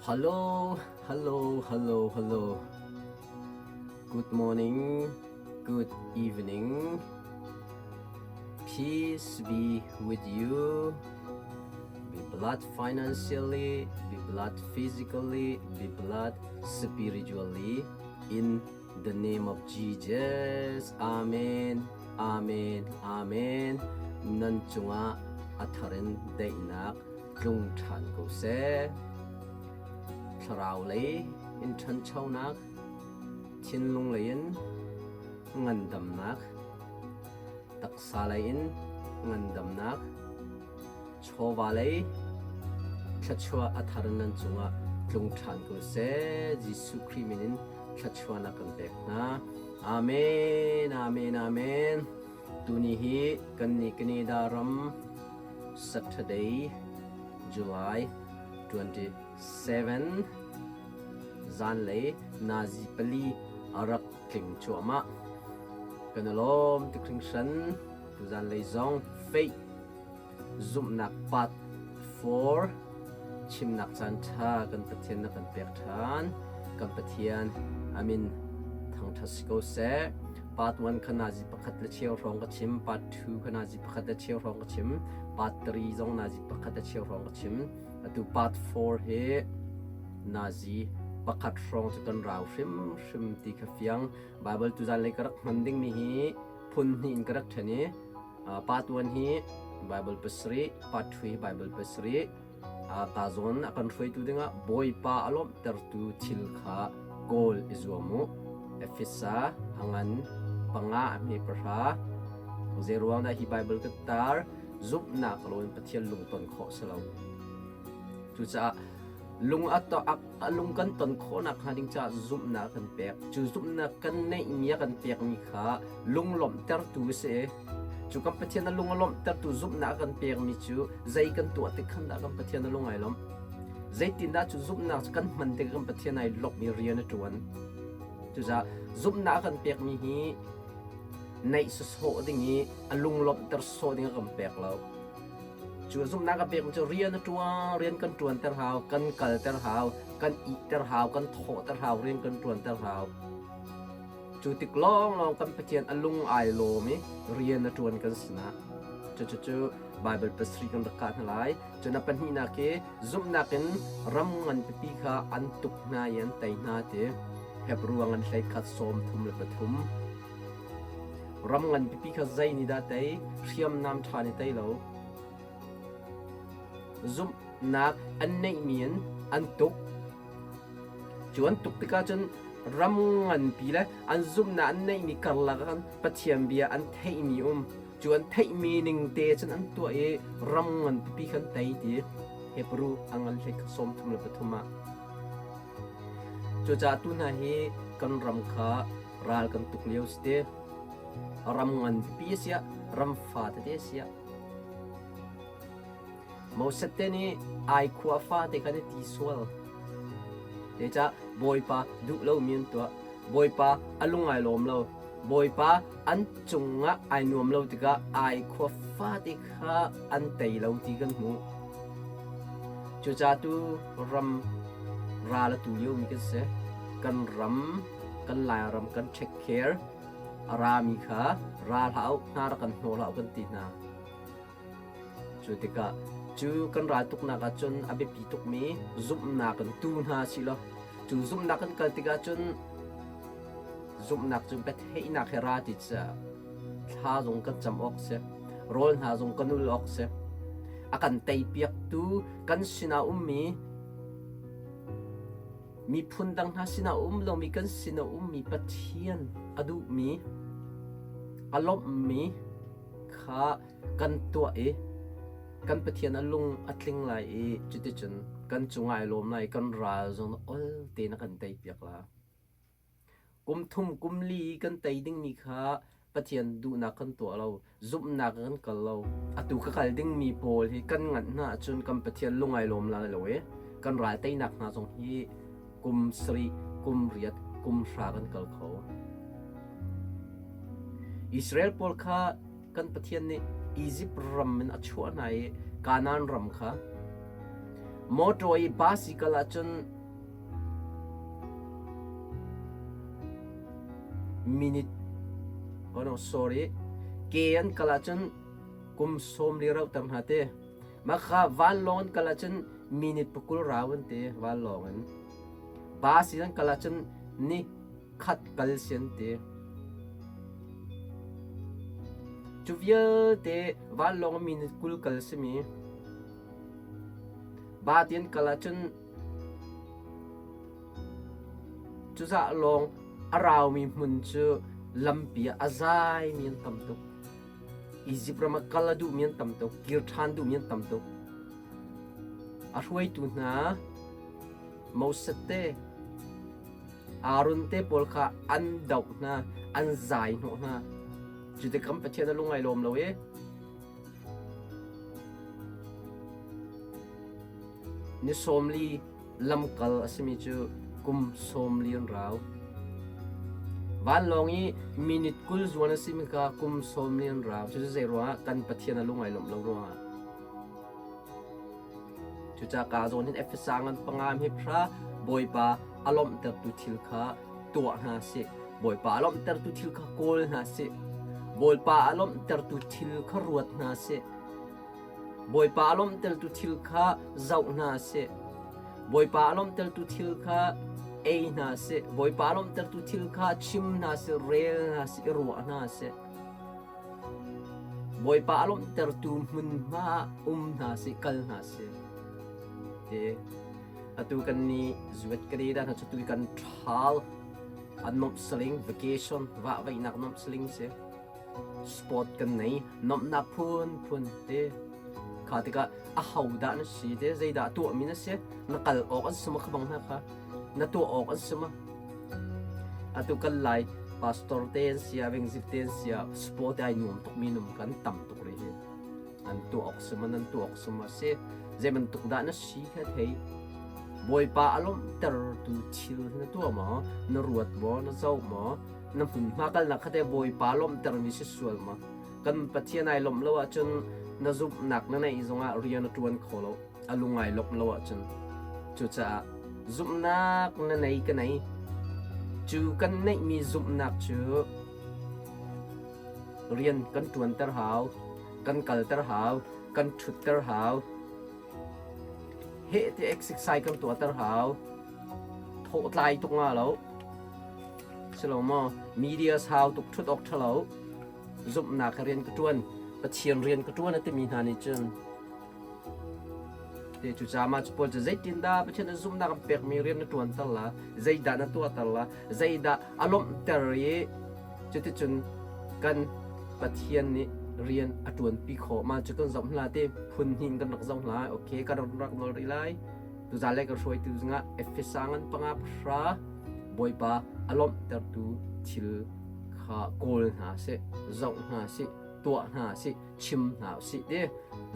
Hello, hello, hello, hello. Good morning, good evening. Peace be with you. Be blessed financially, be blessed physically, be blessed spiritually. In the name of Jesus. Amen. Amen. Amen. Nan cungah a thar in daihnak tlung ṭhan ko seh. Thlarau lei in ṭhanchonak, thinlung lei in ngandamnak, taksa lei in ngandamnak, chawva lei thluachuah a thar in nan cungah tlung ṭhan ko seh. Jesuh Khrih min in thluachuahnak kan pek hna. Amen, amen, amen. Tuni hi kan ni Canada ram Saturday, July 27 zanlei nazi pali a rak tling cuahmah. Kan i lawm tuk hringhran. Tuzan lei zong faith zumhnak part 4 chimnak caan ṭha kan Pathian na kan pek ṭhan. Kan Pathian amin thangṭhat si ko seh. Part 1 kha nazi pakhat le cheu hrawng ka chim. Part 2 kha nazi pakhat le cheu hrawng ka chim. Part 3 zong nazi pakhat le cheu hrawng ka chim. Atu part 4 hi nazi pakhat hrawng cu kan rau hrimhrim ti kha fiang. Bible tuzan lei ka rak hman dingmi hi phun hnih in ka rak ṭhen i Part 1 hi Bible pasarih, part 2 hi Bible pasarih. Ta zawn a kan hruaitu dingah Bawipa a lawmhtertu thil kha kawl i zuam u. Efesa a ngan panga a hme pahra. Zeiruang dah hi Bible ka tar? Zumhnak loin Pathian lungton khawh si lo. Cucaah lung a to a lung kan ton khawhnak hnga ding caah zumhnak kan pek. Cu zumhnak kan neihmi a kan pekmi kha lunglawmhtertu a si. Cu kan Pathian a lung a lawmhtertu zumhnak a kan pekmi cu zei kan tuah tik khan dah kan Pathian a lung ai lawmh? Zeitindah cu zumhnak cu kan hman tik kan Pathian ai lawmh i rian a ṭuan? Cucaah zumhnak a kan pekmi hi neih sawsawh ding i a lunglawmhter sawh ding a kan pek lo. Cu zumhnak a pekmi cu rian a ṭuan, rian kan ṭuanter hau, kan kalter hau, kan ihter hau, kan thawhter hau, rian kan ṭuanter hau. Cu tik lawnglawng kan Pathian a lung ai lawm i rian a ṭuan kan sinah. Cucu Baibal pasarih kan rak kah hna lai. Cun a pahnihnak hi zumhnak in ram ngan pipi kha an tuk hna i an tei hna ti. Hebru a ngan hleikhat 33. Ram ngan pipi kha zei nih dah tei? Hriamnam ṭha nih tei lo. Zumhnak an neihmi in an tuk. Cu an tuk tikah cun ram nganpi le an zumhnak an neihmi karlak ah khan Pathian bia an theihmi um. Cu an theihmi ning te cun an tuah i ram ngan pipi khan tei ti Hebru a ngan hlei 33 ah. Cucaah tu hna hi kan ram kha ral kan tuk lio si te. Ram ngan pipi a siah, ram fa tete a siah, Moses te nih ai khua fate khan i ti sual. Zeicah Bawipa duh lomi an tuah. Bawipa a lung ai lawm lo. Bawipa an cungah ai nuam lo tikah ai khua fate kha an tei lo ti kan hmuh. Cucaah tu ram ral a tu liomi kan si. Kan ram, kan Lairam kan take care. A rami kha ra hlah u, hna rak kan hnawh hlah u kan ti hna. Cu tikah cu kan ral tuknak ahcun a biapi tukmi zumhnak in tu hna sih law cu zumhnak kan kal tikah cun zumhnak cu biatheihnak he ra ti caah thla zong kan cam awk si, rawl hna zong kan ul awk si. A kan teipiaktu kan sinah ummi miphun dang hna sinah um lomi kan sinah ummi Pathian a duhmi a lawmhmi kha kan tuah i kan Pathian a lung a tling lai i cuticun kan cungah ai lawm lai i kan ral zong ol tein a kan teipiak la. Kum thum kum li kan tei dingmi kha Pathian duhnak kan tuah lo, zumhnak kan kal lo. Atu ka kal dingmi pawl hi kan nganh hna ahcun kan Pathian lung ai lawm lai lo i kan ral teinak hna zong hi kum sarih, kum riat, kum hra kan kal kho. Israel pawl kha kan Pathian nih Izipt ram in a chuah hna i Kanaan ram kha motor i bus i kal ahcun minute oh no sorry ke an kal ahcun kum 40 rauhter hna te. Mah kha vanlawng an kal ahcun minute pakul rau an ti vanlawng in. Bus in an kal ahcun ni khat kal si an ti. Cu vialte vanlawng minute 20 kal simi ba ti an kal ahcun cuzah lawng a raumi hmun cu lampi ah a zaimi an tam tuk. Izipt ram ah kal a duhmi an tam tuk, kir ṭhan duhmi an tam tuk. A hruaitu hna Moses te, Aaron te pawl kha an doh hna, an zai hnawh hna. Cu tik kan Pathian a lung ai lawm lo i ni 40 lamkal a simi cu kum 40 an rau. Vanlawng i minute 20 zuan a simi kha kum 40 an rau. Cucu zei ruangah kan Pathian a lung ai lawmh lo ruangah. Cucaah ka zawn hin Efesa ngan panga mi phra Bawipa a lawmhtertu thil kha tuah hna sih. Bawipa a lawmhtertu thil kha kawl hna sih. Bawipa a lawmhtertu thil kha ruat hna sih. Bawipa a lawmhtertu thil kha zoh hna sih. Bawipa a lawmhtertu thil kha ei hna sih. Bawipa a lawmhtertu thil kha chim hna sih, rel hna sih, i ruah hna sih. Bawipa a lawmhtertu hmunhma ah um hna sih, kal hna sih. Ti atu kan nih zuat ka dah hna cu tu kan ṭhal an nuamh saling vacation vahvaihnak nuamh saling si. Sport kan nei nuamhnak phunphun te kha tikah aho dah na si te zeidah tuahmi na si na kal awk an si ma kha bang hna kha na tuah awk an si ma atu kan lai pastor te an sia vengzik te an sia sport ai nuam tuk mi num kan tam tuk rih hi an tuah awk si ma nan tuah awk si ma si zei bantuk dah na si kha thei Bawipa a lawmhtertu thil na tuah maw na ruat maw na zoh maw na hmunhma kalnak kha te Bawipa lawmhtermi si sual maw kan Pathian ai lawmh lo ahcun na zumhnak na neih zongah rian a ṭuan kho lo a lung ai lawmh lo ahcun cucaah zumhnak na nei ka nei cu kan neihmi zumhnak cu rian kan ṭuanter hau kan kalter hau kan ṭhutter hau heh ti exercise kan tuahter hau thawh tlai tuk nga lo silo maw media sau tuk ṭhut awk ṭha lo zumhnak rian ka ṭuan Pathian rian ka ṭuan a timi hna nih cun te cu cama cu pawl cu zeitindah Pathian na zumhnak an pekmi rian na ṭuanter la zeidah na tuahter la zeidah a lawmhter i cuticun kan Pathian nih rian a ṭuanpi khawh mah cu kan zoh hna ti phun hnih in kan rak zoh hna okay kan rak nawl rih lai tuzan le kan hruaitu zingah Efesa ngan panga pahra Bawipa a lawmhtertu thil kha kawl hna sih zoh hna sih tuah hna sih chim hna usih ti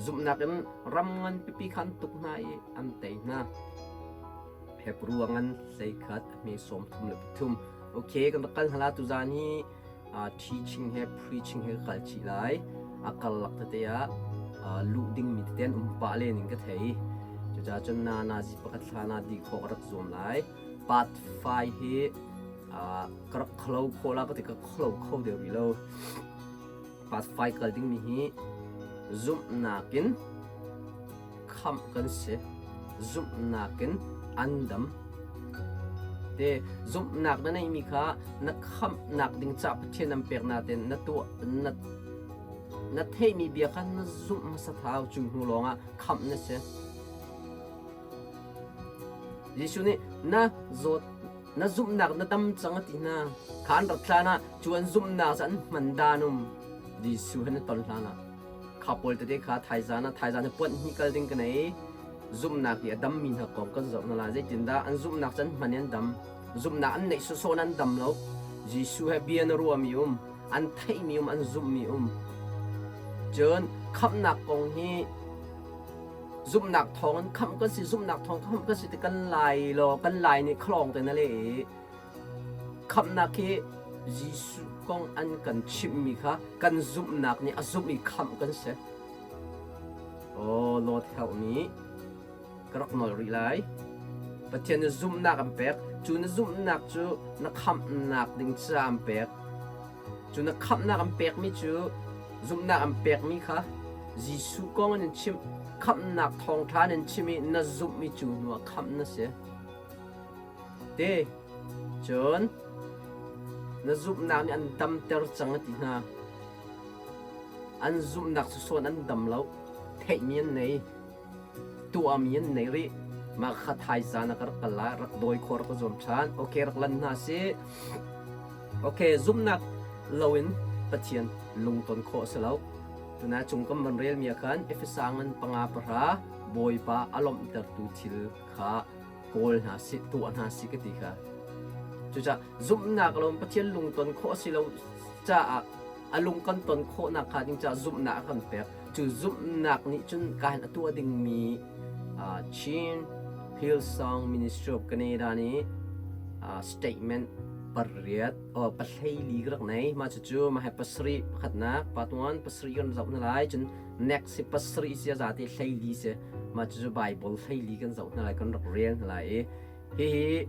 zumhnak in ram ngan pipi kha an tuk hna i an tei hna Hebrew a ngan 11 a hme 33. Okay kan rak kal hna la tuzan hi teaching he preaching he ka kal chih lai a kal lak tete ah luh ding mi tete an um pah len in ka thei cucaah cun na nazi pakhat hlan ah di khawh ka rak zuam lai part 5 hi ka rak kholo khawh la ka ti ka kholo kho deuh rih lo part 5 kal ding mi hi zumhnak in khamh kan si zumhnak in an dam te zumhnak na neihmi kha na khamhnak ding ca Pathian an pek na ten na tuah na na theihmi bia kha na zumh hmasa thau cu hnu lawngah khamh na si Jesuh nih na zawt na zumhnak na dam cang a ti hna kha an rat hlan ah cu an zumhnak cu an hman dan um Jesuh he na ton hlan ah Kha pawl tete kha thaizan ah thaizan hi puanh hnih kal ding ka nei. Zumhnak i a dammi hna kong kan zoh hna lai. Zeitindah an zumhnak cu an hman i an dam. Zumhnak an neih sawsawh in an dam lo. Jesuh he bia na ruahmi um, an theihmi um, an zumhmi um. Cun khamhnak kong hi zumhnak thawng in khamh kan si, zumhnak thawng khamh kan si ti kan lai law kan lai nih khalawng te na leh i Khamhnak hi Jesuh kong an kan chimhmi kha kan zumhnak nih a zumh i khamh kan si. Oh Lord help me. Ka rak nawl rih lai. Pathian nih zumhnak an pek. Cu na zumhnak cu na khamhnak ding ca an pek. Cu na khamhnak an pekmi cu zumhnak an pekmi kha Jesuh kong an in chimh. Khamhnak thawngṭha an in chimh i na zumhmi cu hnuah khamh na si. Te, cun na zumhnak nih an damter cang a ti hna. An zumhnak cu sawn an dam lo. Theihmi an nei. Tuahmi an nei rih. Mah kha thaizan ah ka rak kal lai, rak dawi khawh rak ka zuam ṭhan. Okay, rak lan hna sih. Okay, zumhnak loin Pathian lungton khawh a si lo. Tuna cung kan van relmi ah khan Efesa ngan panga pahra Bawipa a lawmhtertu thil kha kawl hna sih, tuah hna sih ka ti kha. Cucaah zumhnak lo in Pathian lungton khawh a si lo caah a lung kan ton khawhnak hnga ding caah zumhnak a kan pek. Cu zumhnak nih cun kahin a tuah dingmi Chin Hillsong Ministry of Canada nih statement pariat oh pahlei ka rak nei. Mah cucu mah hi pasarih pakhatnak part 1 pasarih kan zoh hna lai. Cun next hi pasarih si a zate hleili si. Mah cucu Bible hleili kan zoh hna lai kan rak rel hna lai i hihi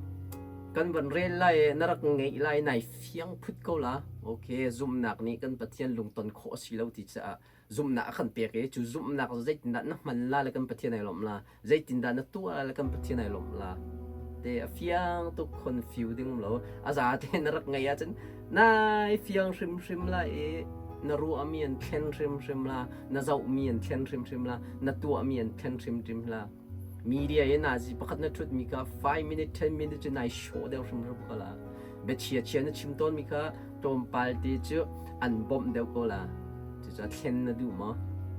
kan van rel lai i na rak ngeih lai nai fiang phut ko la. Okay, zumhnak nih kan Pathian lungton khawh a si lo ti caah zumhnak a kan pek i cu zumhnak cu zeitindah na hman la le kan Pathian ai lawmh la zeitindah na tuah la le kan Pathian ai lawmh la te a fiang tuk confuse ding um lo a za te na rak ngei ahcun nai fiang hrimhrim la i na ruahmi an thlen hrimhrim la na zohmi an thlen hrimhrim la na tuahmi an thlen hrimhrim la Media i nazi pakhat na ṭhutmi kha 5 minute 10 minute cu nai hrawh deuh hrimhrim ko la. Biachia chia na chim tawnmi kha tlawmpal te cu an bawmh deuh ko la. Cucaah thlen na duh maw?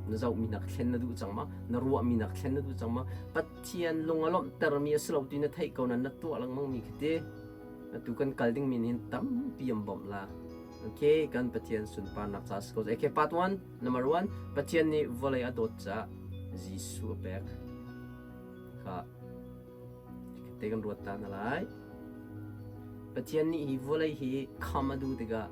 Na zohmi nak thlen na duh cang maw? Na ruahmi nak thlen na duh cang maw? Pathian lung a lawmhtermi a si lo ti na theih ko nain na tuah lengmangmi khi ti. Atu kan kal dingmi nih hin tampi an bawmh la. Okay, kan Pathian sunparnak ca si ko. Okay, part 1. Number 1, Pathian nih vawlei a dawt caah Jesuh a pek. Kha te kan ruat ta na lai. Pathian nih hi vawlei hi kham a duh tikah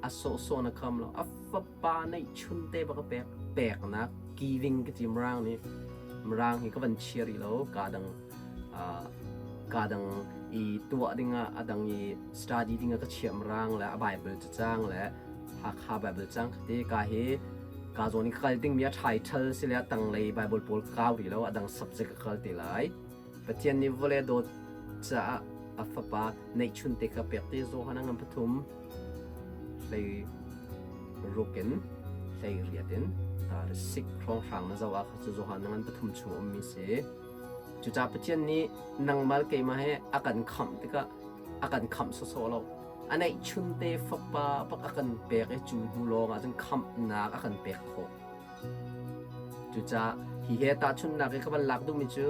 a sawhsawh na kham lo. A fapa neih chun te bak a pek. Peknak giving ka ti Mirang nih. Mirang hi ka van chia rih lo. Ka dang ka dang i tuah dingah a dang i study dingah ka chiah Mirang le a Bible cacang le Hakha Bible cang te ka hi ka zawn i ka kal dingmi a title si le a tanglei Bible pawl ka kau rih lo a dang subject ka kal te lai. Pathian nih vawlei a dawt caah a fapa neihchun te kha pek te Johan a ngan pathum hlei ruk in hlei riat in tar sik hrawnghrang na zoh ah kha cu Johan a ngan pathum chung ummi si. Cucaah Pathian nih nangmah le keimah he a kan khamh tikah a kan khamh sawsawh lo. A neihchunte fapa bak a kan pek i cu hnu lawng ah cun khamhnak a kan pek khawh. Cucaah hi he tahchunhnak i ka van lak duhmi cu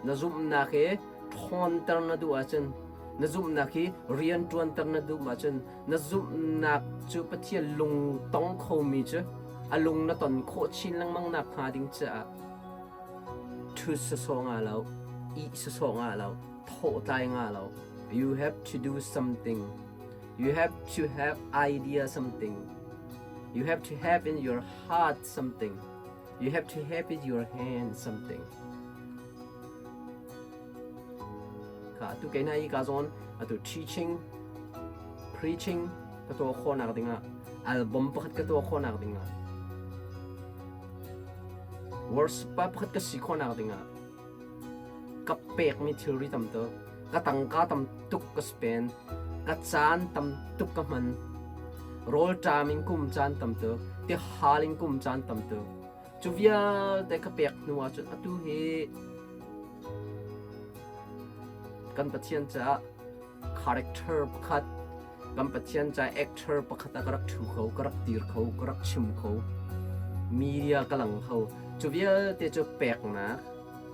na zumhnak hi ṭhawnter na duh ahcun na zumhnak hi rian ṭuanter na duh ahcun na zumhnak cu Pathian lungtong khomi cu a lung na ton khawh chin lengmang nak hnga ding caah ṭhut sawsawh nga lo, ih sawsawh nga lo, thawhtlai nga lo. You have to do something. You have to have idea something. You have to have in your heart something. You have to have in your hand something. Ka tu ke na i ka zon atu teaching preaching ka to kho nak dingah album pakhat ka to kho nak dingah worship pa pakhat ka si kho nak dingah Ka pekmi thilri tam tuk, ka tangka tam tuk ka spend, ka caan tam tuk ka hman. Rawlṭam in kum caan tam tuk, tihal in kum caan tam tuk. Cu vialte ka pek hnu ahcun atu hi kan Pathian caah character pakhat kan Pathian caah actor pakhat ah ka rak ṭhu kho, ka rak dir kho, ka rak chim kho. Media ka lang kho. Cu vialte cu peknak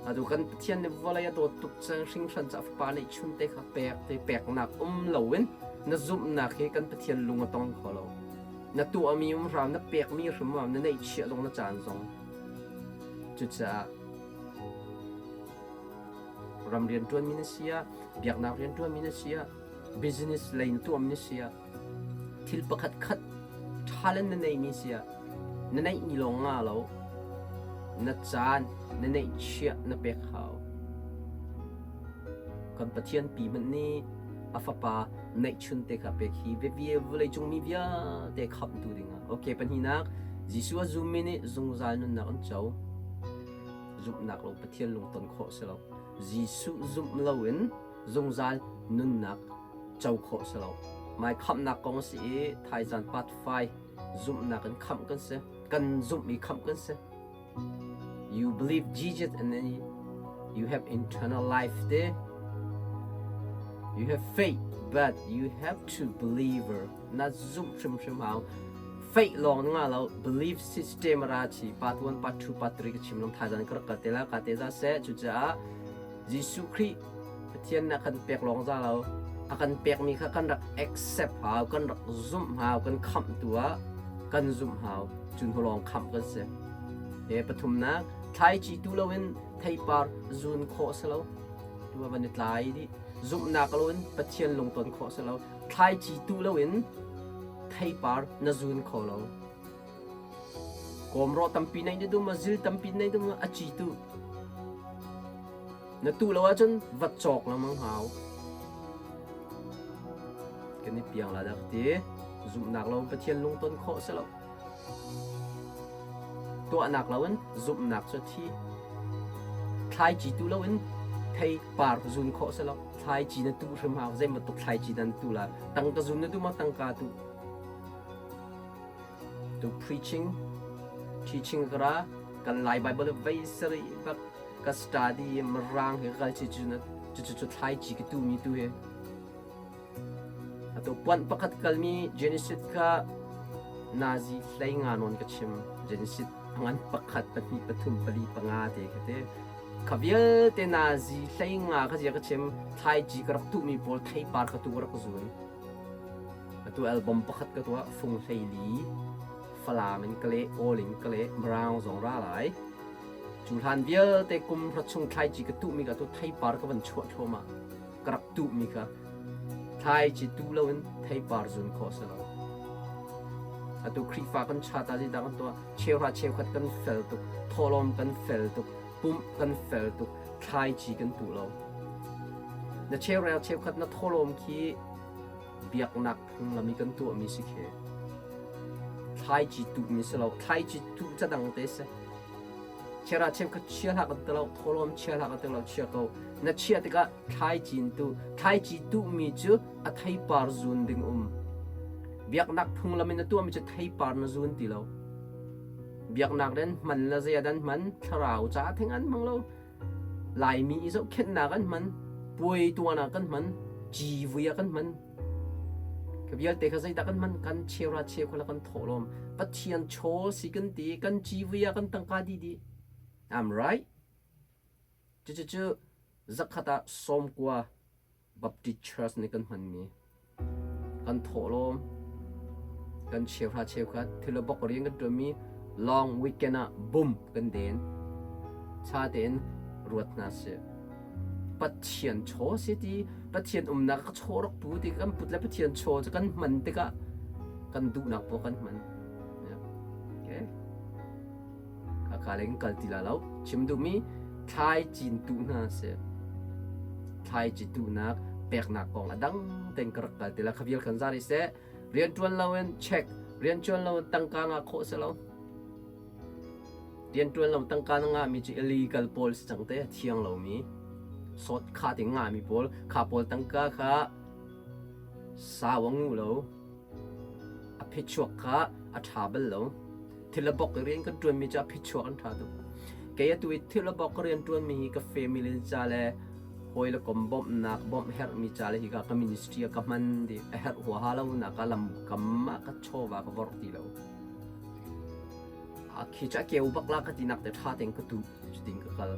Atu kan Pathian nih vawlei a dawt tuk cang hringhran ca fapa nih chunte kha pek te peknak um loin na zumhnak hi kan Pathian lung a tong kho lo. Na tuahmi um hram, na pekmi hrim hram, na neihchiah zong na caan zong. Cucaah ram rianṭuanmi na si ah, biaknak rianṭuanmi na si ah, business lei na tuahmi na si ah, Thil pakhat khat talent na neihmi si ah na neihmi lawng nga lo, na caan na neihchiah na pek hau. Kan Pathian pi hmanh nih a fapa neihchun te kha pek hi vawleicung mi vialte khamhtu dingah. Okay, pahnihnak, Jesuh a zummi nih zungzal nunnak an co. Zumhnak lo Pathian lungton khawh si lo. Jesuh zumh loin zungzal nunnak co khawh si lo. Mai khamhnak kong a si i thaizan part 5 zumhnak in khamh kan si. Kan zumh i khamh kan si. You believe Jesus and then you have eternal life there. You have faith, but you have to believe. Na zumh hrimhrim hau. Faith lawng na ngah lo, belief system ra chi part 1, part 2, part 3 ka chim long thaizan ka rak kal te la ka te za seh. Cucaah Jesuh Khrih Pathian na kan pek lawng za lo, a kan pekmi kha kan rak accept hau, kan rak zumh hau, kan khamh tu ah kan zumh hau. Cu hnu lawng khamh kan si. He pathumnak, thlaici tu loin theipar zun khawh si lo. Tu ah van i tlai dih. Zumhnak loin Pathian lungton khawh si lo. Thlaici tu loin theipar na zun kho lo. Kawmrawh tampi nei na dum, a zil tampi nei dum, a ci tu. Na tu lo ahcun va cawk lengmang hau. Kan i piang la dak ti. Zumhnak lo Pathian lungton khawh si lo. Tuahnak loin zumhnak cu thi. Thlaici tu loin thei par zun khawh si lo. Thlaici na tuh hrim hau. Zei bantuk thlaici nan tu la. Tangka zun na duh ma tangka tu. To preaching, teaching kara kan Lai Bible vei sari bak ka study mirang he kal chi cu na cu cu thlaici ka tu mi tu he. Atu puan pakhat kalmi Genesis kha nazi hlei nga nawn ka chim. Genesis ngan pakhat, pahnih, pathum, pali, panga te kha te. Kha vialte nazi hlei nga kha zia ka chim. Thlaici ka rak tuhmi pawl theipar ka tu ka rak zun. Atu album pakhat ka tuah fung 14 Falam in ka leh, Kawl in ka leh, Mirang zong ra lai. Cu hlan vialte kum hra chung thlaici ka tuhmi ka tu theipar ka van chuah thluahmah. Ka rak tuhmi kha thlaici tu loin theipar zun khawh si lo. Atu Khrihfa kan chat ah zeidah kan tuah? Cheuhra cheukhat kan fel tuk, thawhlawm kan fel tuk, pumh kan fel tuk, thlaici kan tuh lo. Na cheurel cheukhat na thawhlawm khi biaknak phunglam i kan tuahmi si khi. Thlaici tuhmi si lo, thlaici tuh ca dang te si. Chiara cheukhat chia hlah kan ti lo, thawhlawm chia hlah kan ti lo, chia ko. Na chia tikah thlaici in tuh. Thlaici tuhmi cu a theipar zun ding um. Biaknak phunglam in na tuahmi cu theipar na zun ti lo. Biaknak den hman la zei dan hman, thlarau caah theng an hmang lo. Laimi i zohkhenhnak an hman, puai tuan ah kan hman, civui ah kan hman. Ka vialte kha zeidah kan hman? Kan cheura cheukhat kan thawhlawm. Pathian chaw si kan ti, kan civui ah kan tangka dih dih. I'm right. Cucu zakhat ah 90 Baptist Church nih kan hmanmi kan thawhlawm, kan cheuhra cheukhat thil bok rian kan ṭuanmi long weekend ah bum kan den. Cha tein ruat hna sih. Pathian chaw si ti Pathian umnak ka chaw rak pu ti kan put le Pathian chaw cu kan hman tikah kan duhnak poah kan hman. Okay. Ka leng kal ti la lo. Chim duhmi thlai cin tu hna si. Thlai ci tuhnak peknak kong a dang tein ka rak kal ti la. Kha vial kan za rih seh. Rian ṭuan loin check, rian ṭuan loin tangka ngah khawh si lo. Rian ṭuan lo tangka na ngahmi cu illegal pawl si cang te, thiang lomi. Sawt kha ti ngahmi pawl, kha pawl tangka kha sau a ngu lo. A phichuak kha a ṭha bal lo. Thil a bok i rian kan ṭuanmi cu a phichuak an ṭha tuk. Kei atu i thil a bok rian ṭuanmi hi ka family ca le hawi le kom bawmhnak bawmh herhmi ca le hika ka ministry ah ka hman dih. A herh huaha lo nak ah lam kam ah ka chawva ka vorh ti lo. A khi cu a keu bak la ka tinak te ṭha tein ka tuh cutin ka kal.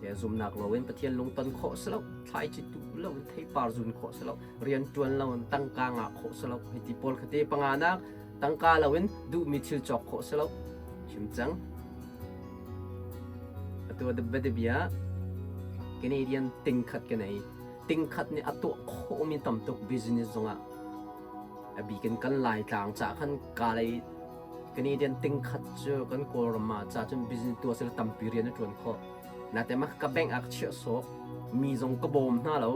Ke zumnak loin Pathian lungton khawh si lo, thlaici tuh loin theipar zun khawh si lo, rian ṭuan loin tangka ngah khawh si lo. Hi ti pawl kha te panganak tangka loin duhmi thil cawk khawh si lo. Chim cang. Atu a bia Canadian tingkhat ka nei. Tingkhat nih a tuah khawhmi tam tuk business zongah. A bikin kan Laitlang ca khan kalei Canadian tingkhat cu kan Kawlram ah ca cun business tuah sila tampi rian a ṭuan khawh. Nate mah ka bank ah ka chiah sawh. Mi zong ka bawm hna lo.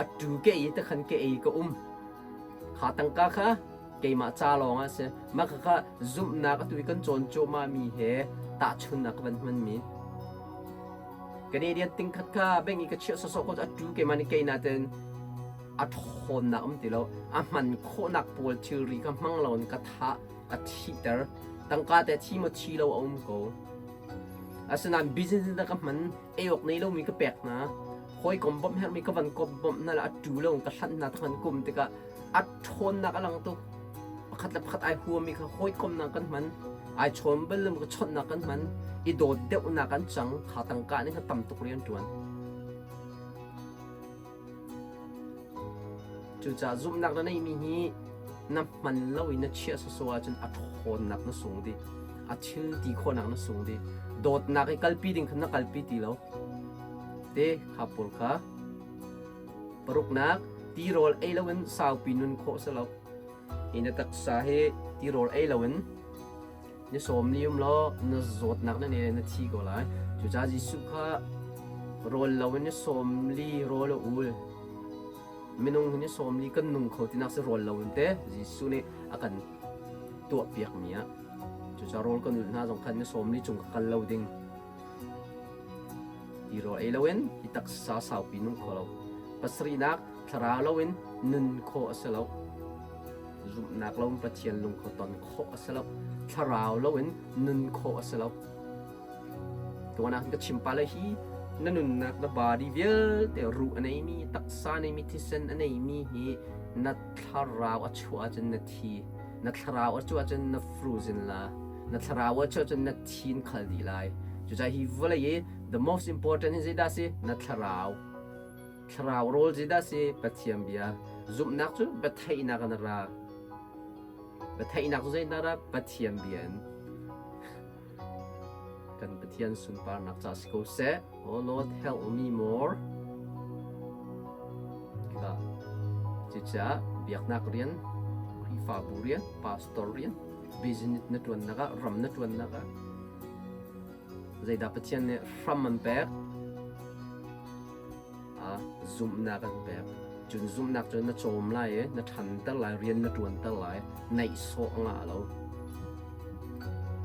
A tu ke i takhan ke ei ka um. Kha tangka kha keimah ca lawng ah si. Mah kha zumhnak atu i kan cawn cuahmah mi he tahchunnak ka van hman mi. Canadian tingkhat kha bank i ka chiah sawsawh ko a tu keimah nih kei natin a ṭhawnnak um ti lo. A hman khawhnak pawl thilri kha hmang lo in ka thah, ka thihter. Tangka te thi maw thi lo a um ko. Asinain business in ka hman, ei awk nei lomi ka pek hna. Hawikom bawmh herhmi ka van kop bawmh hna le a tu lo in ka hlanh hna thang kum tikah a ṭhawnnak a lang tuk. Pakhat le pakhat ai huami kha hawikomnak kan hman, ai chawn bal lo ka chawnhnak kan hman, i dawt deuhnak an cang, kha tangka nih kha tam tuk rian ṭuan. Cucaah zumhnak na neihmi hi na hman lo i na chiah sawsawh ahcun a ṭhawnnak na sung dih. A thil ti khawhnak na sung dih. Dawtnak i kalpi ding kha na kalpi ti lo. Te kha pawl kha paruknak tirawl ei loin saupi nun khawh si lo. Hi na taksa hi tirawl ei loin ni sawm li um law na zawtnak na ne na thi ko lai. Cucaah Jesuh kha rawl loin ni 40 rawl a ul. Minung hi ni 40 kan nung kho tinak si rawl loin te Jesuh nih a kan tuahpiak mi ah. Cucaah rawl kan ulh hna zong khan ni 40 cung ka kal lo ding. Ti rawl ei loin hi taksa saupi nung kho lo. Pasarihnak thlarau loin nun khawh a si lo. Zumhnak loin Pathian lungkho ton khawh a si lo. Thlarau loin nun khawh a si lo. Tuan ah ka chim pa le hi na nunnak na body vialte ruh a neimi, taksa a neimi, thisen a neimi hi na thlarau a chuah ahcun na thi. Na thlarau a chuah ahcun na frozen la. Na thlarau a chuah ahcun na thin khal dih lai. Cucaah hi vawlei i the most important hi zeidah si? Na thlarau. Thlarau rawl zeidah si? Pathian bia. Zumhnak cu biatheihnak in a ra. Biatheihnak cu zeidah ra? Pathian bia in. Kan Pathian sunparnak ca si ko seh. Oh Lord, help me more. Kha. Cucaah biaknak rian, Khrihfabu rian, pastor rian, business na ṭuannak ah, ram na ṭuannak ah, Zeidah Pathian nih hram an pek? Zumhnak an pek. Cun zumhnak cu na cawm lai i na ṭhanter lai, rian na ṭuanter lai, naihsawh a ngah lo,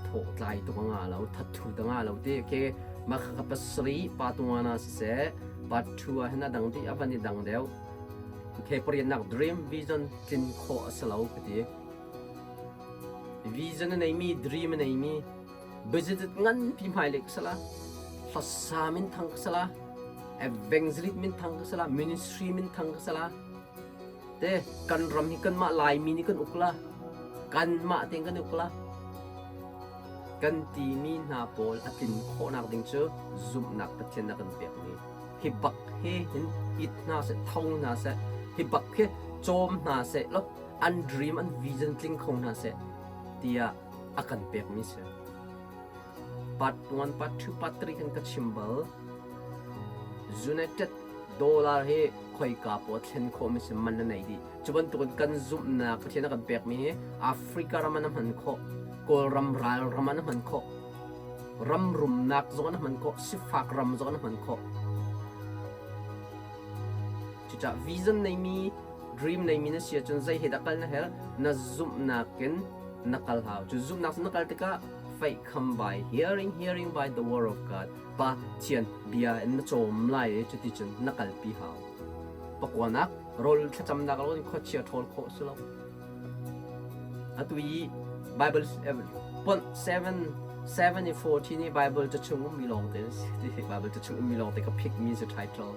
thawhtlai tuk a ngah lo, thatthut a ngah lo ti khi mah kha pasarih pa tuan ah siseh, part 2 ah hin a dang dih a van i dang deuh. Okay, pariatnak dream vision tlin khawh a si lo ka ti. Vision a neimi, dream a neimi, Budget nganpi hmailei ka sala, hlasa minthang ka sala, evangelist minthang ka sala, ministry minthang ka sala. Te kan ram hi kanmah Laimi nih kan uk la. Kanmah tein kan uk la. Kan timi hna pawl a tlin khawhnak ding cu zumhnak Pathian a kan pekmi. Hi bak he hin it hna seh, tho hna seh, hi bak hi cawm hna seh, lo an dream an vision tling kho hna seh tiah a kan pekmi si. Part 1, part 2, part 3 kan ka chim bal. United dollar hi khoika paw thlen khawhmi si man na nei dih. Cu bantukin kan zumhnak Pathian a kan pekmi hi Africa ram an hman khawh, Kawlram ral ram an hman khawh, ram rumnak zong an hman khawh, sifak ram zong an hman khawh. Cucaah vision neimi dream neimi na si ahcun zei he dah kal na herh? Na zumhnak in na kal hau. Cu zumhnak cu na kal tikah faith come by hearing, hearing by the word of God. Pathian bia in na cawm lai i cuticun na kalpi hau. Pakuanak rawl thlacamnak lo in khuachia ṭhawl khawh si lo. Atu i Bible ponh 7 7 i 14 i Bible ca chung ummi lawng te Bible ca chung ummi lawng te ka pick mi si title.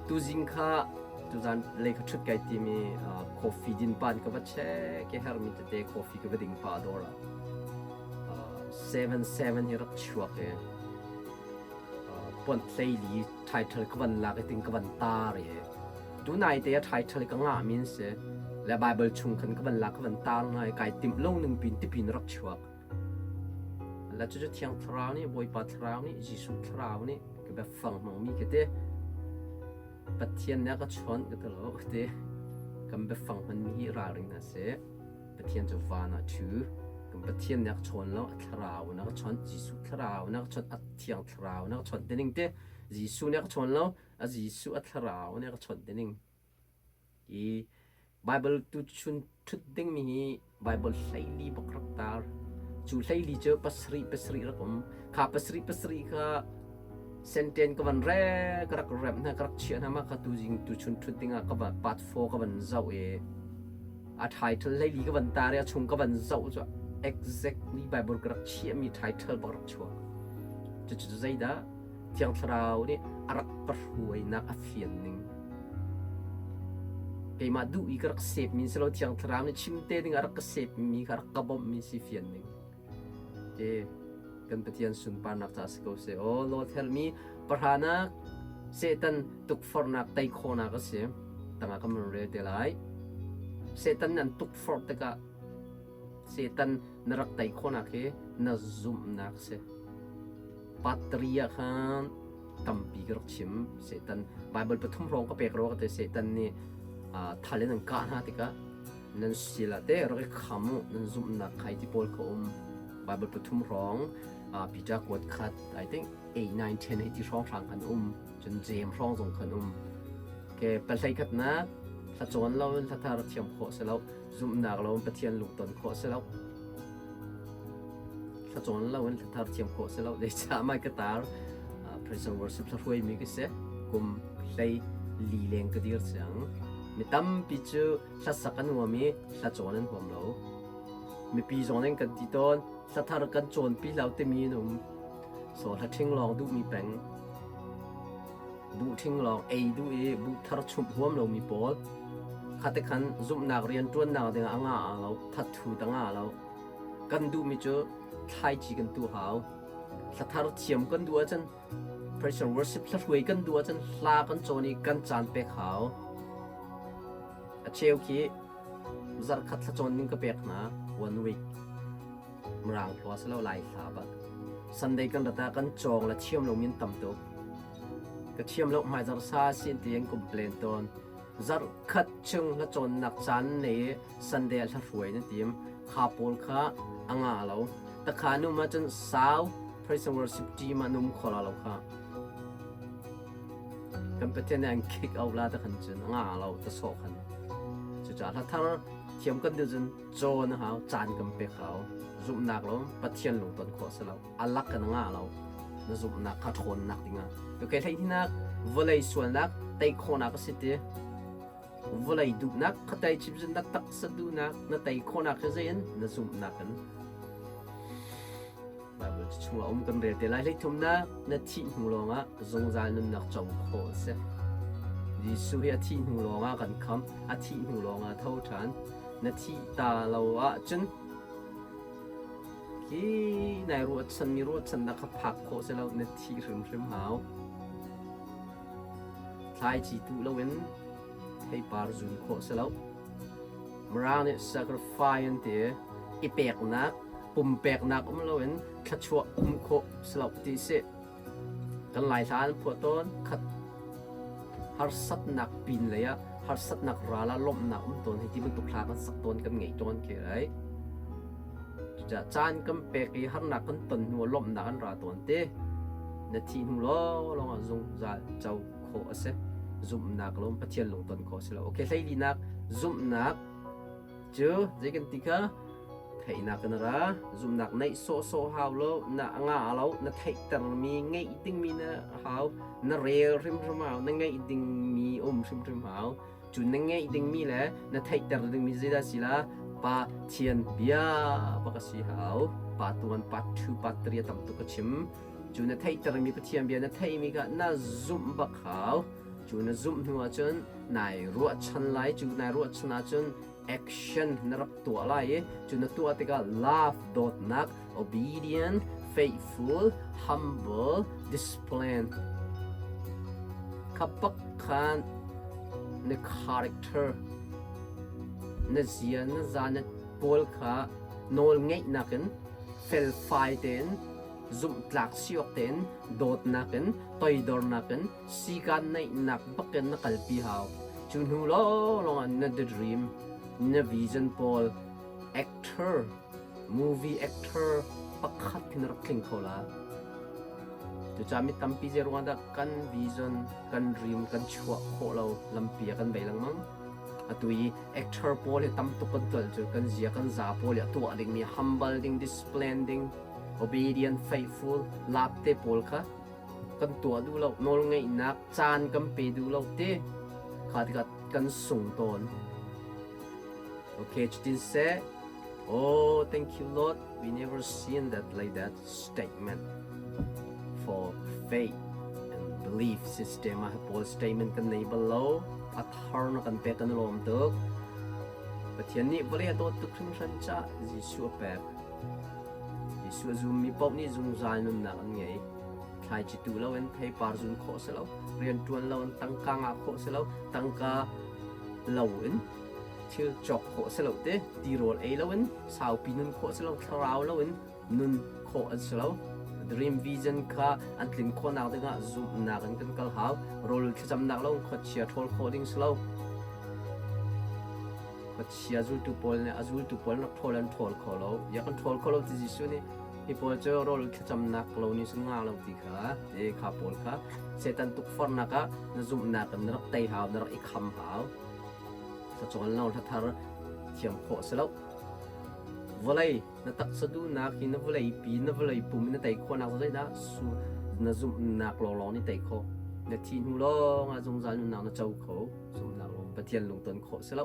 Tuzing kha tuzan lei ka ṭhut kai timi coffee din pan ka va check i hermi tete coffee ka va ding pah dawr ah 7-7 hi rak chuak i pont hleili title ka van lak i ting ka van tar i tunai te a title ka ngah min si le Bible chung khan ka van lak ka van tar hna i kai timh lo ning pin tipin rak chuak La cucu Thiang Thlarau nih Bawipa Thlarau nih Jesuh Thlarau nih ka biafang hmangmi ka ti. Pathian nih a ka chawnh ka ti lo ka ti. Kan biafang hmanmi hi ralring hna seh. Pathian cu van ah ṭhu. Kan Pathian nih a ka chawn lo, a Thlarau in a ka chawnh, Jesuh Thlarau in a ka chawnh, a Thiang Thlarau in a ka chawnh ti ning ti. Jesuh nih a ka chawn lo, a Jesuh a thlarau nih a ka chawnh tining. Hi Baibal tuchun ṭhut dingmi hi Baibal hleili bak rak tar. Cu hleili cu pasarih pasarih rak um. Kha pasarih pasarih kha senten ka van re ka rak remh hna ka rak chiah hna ma kha tuzing tuchun ṭhut dingah ka van part 4 ka van zoh i a title hleili ka van tar i a chung ka van zoh cu exactly Bible ka rak chiahmi title bak rak chuak. Cucu zeidah Thiang Thlarau nih a rak ka hruainak a fian ning. Keimah duh i ka rak sepmi si lo Thiang Thlarau nih chim te ding a rak ka sepmi kha rak ka bawmhmi si fian ning. Ke kan Pathian sunparnak ca si ko seh. Aw Lord help me pahranak Satan tukforhnak tei khawhnak a si. Tangah kan rel te lai. Satan nih an tukforh tikah Satan na rak tei khawhnak hi na zumhnak si. Patri ah khan tampi ka rak chim. Satan Bible pathum hrawng ka pek rua ka te Satan nih thal in an kah hna tikah nan sil ah te rak i kham u nan zumhnak khai ti pawl kha um. Bible pathum hrawng Peter kuat khat I think 8 9 10 hei ti hrawng hrang khan um. Cun James hrawng zong khan um. Ke pahlei khatnak hla cawn lo in hla thar thiam khawh si lo. Zumhnak lo in Pathian lungton khawh si lo. Thlacawn lo in thlathar thiam khawh si lo. Zeicah mai ka tar praise and worship hla hruaimi ka si. Kum hlei li leng ka dir cang. Mi tampi cu hlasak an huam i hlacawn an huam lo. Mipi zong nih kan ti tawn hlathar kan cawnpi lo timi an um. So hla ṭhing lawng duhmi peng. Buh ṭhing lawng ei duh i buh thar chumh huam lomi pawl. Khate khan zumhnak rianṭuannak dingah a ngah lo, thathu ta ngah lo. Kan duhmi cu thlaici kan tuh hau. Hlathar thiam kan duh ahcun praise and worship hlahruai kan duh ahcun hla kan cawn i kan caan pek hau. A cheu khi zarhkhat thlacawn ning ka pek hna one week. Mirang hlua si lo Lai hla bak. Sunday kan rat ah kan cawng le thiam lomi an tam tuk. Ka thiam lo hmaizarh sa si an ti an complain tawn. Zarhkhat chung hlacawnnak caan nei i Sunday ah hlahruai na tim. Kha pawl kha a nga lo. Takha nu ma cun sau praise and worship team ah num kho la lo kha. Kan Pathian nih an kick out la ta khan cun a nga lo ta sawh khan. Cucaah hla thar thiam kan duh cun cawn a hau, caan kan pek hau. Zumhnak lo Pathian lungton khawh si lo. A lak kan ngah lo. Na zumhnak kha ṭhawnnak dingah. Okay, hleihinak vawlei sualnak tei khawhnak a si ti. Vawlei duhnak kha tei chim cun na taksa duhnak na tei khawhnak hi zei in na zumhnak in. Bible chung ah um kan rel te lai. Hleithumnak na thih hnu lawngah zungzal nunnak co khawh a si. Jesuh hi a thih hnu lawngah kan khamh, a thih hnu lawngah tho ṭhan. Na thih ta lo ahcun khi nai ruahchan mi ruahchannak kha phak khawh si lo, na thih hrimhrim hau. Thlaici tuh loin theipar zun khawh si lo. Mirang nih sacrifice an ti i peknak, pumpeknak um loin thluachuah um khawh si lo ti si. Kan Lai hla an phuah tawn. Khat harsatnak pin lei ah harsatnak ral ah lawmhnak um tawn hei ti bantuk hla kan sak tawn kan ngei tawn khi ai. Cucaah caan kan pek i harnak kan ton hnu ah lawmhnak an ra tawn te. Na thih hnu lawnglawng ah zungzal co khawh a si. Zumhnak lawng Pathian lungton khawh a si lo. Okay, hleilinak zumhnak cu zei kan ti kha theihnak in a ra. Zumhnak neih sawhsawh hau lo, na nga lo, na theihtermi ngeih dingmi na hau, na rel hrimhrim hau, na ngeih dingmi um hrimhrim hau. Cu na ngeih dingmi le na theihter dingmi zeidah si la Pathian bia bak a si hau. Pa tuan, part 2, part 3 a tam tuk ka chim. Cu na theihtermi Pathian bia na theihmi kha na zumh bak hau. Cu na zumh hnu ahcun nai ruahchan lai. Cu nai ruahchan ahcun action na rak tuah lai i cu na tuah tikah love, dawtnak, obedient, faithful, humble, discipline kha bak khan na character na zia na za na pawl kha nawl ngeihnak in felfai tein zumhtlak si awk tein dawtnak in toidornak in sikaan neihnak bakin na kalpi hau cu hnu lawnglawng ah na dream na vision pawl actor movie actor pakhat khi na rak tling kho la. Cucaah mi tampi zei ruangah dah kan vision, kan dream kan chuah khawh lo lampi ah kan bei lengmang. Atu i actor pawl hi tam tuk kan tual cu kan zia kan za pawl hi a tuah dingmi humble ding, discipline ding, obedient, faithful, lap te pawl kha kan tuah duh lo, nawlngeihnak caan kan pe duh lo te kha tikah kan sung tawn. Okay, cutin seh. Oh, thank you Lord. We never seen that like that statement for faith and belief system ah pawl statement kan nei bal lo. A thar na kan pek kan lawm tuk. Pathian nih vawlei a dawt tuk hringhran ca Jesuh a pek. Jesuh a zummi paoh nih zungzal nunnak an ngei. Thlaici tu loin theipar zun khawh si lo, rianṭuan loin tangka ngah khawh si lo, tangka loin thil cawk khawh si lo te, tirawl ei loin saupi nun khawh si lo, thlarau loin nun khawh an si lo. Dream vision kha an tlin khawhnak dingah zumhnak in kan kal hau. Rawl thlacamnak lo khuachia ṭhawl khawh ding si lo. Khuachia zultu pawl nih a zultu pawl rak ṭhawl an ṭhawl kho lo. Ya kan ṭhawl kho lo ti Jesuh nih hi pawl cu rawl thlacamnak lo nih sun nga lo ti kha ti kha pawl kha Satan tukforhnak ah na zumhnak in na rak tei hau, na rak i kham hau. Thlacawn lo hlathar thiam khawh si lo. Vawlei na taksa duhnak hi na vawlei pi na vawlei pum in na tei khawhnak cu zeidah su na zumhnak lawnglawng nih tei khawh. Na thih hnu lawng ah zungzal nunnak na co kho. Zumhnak lawng Pathian lungton khawh si lo.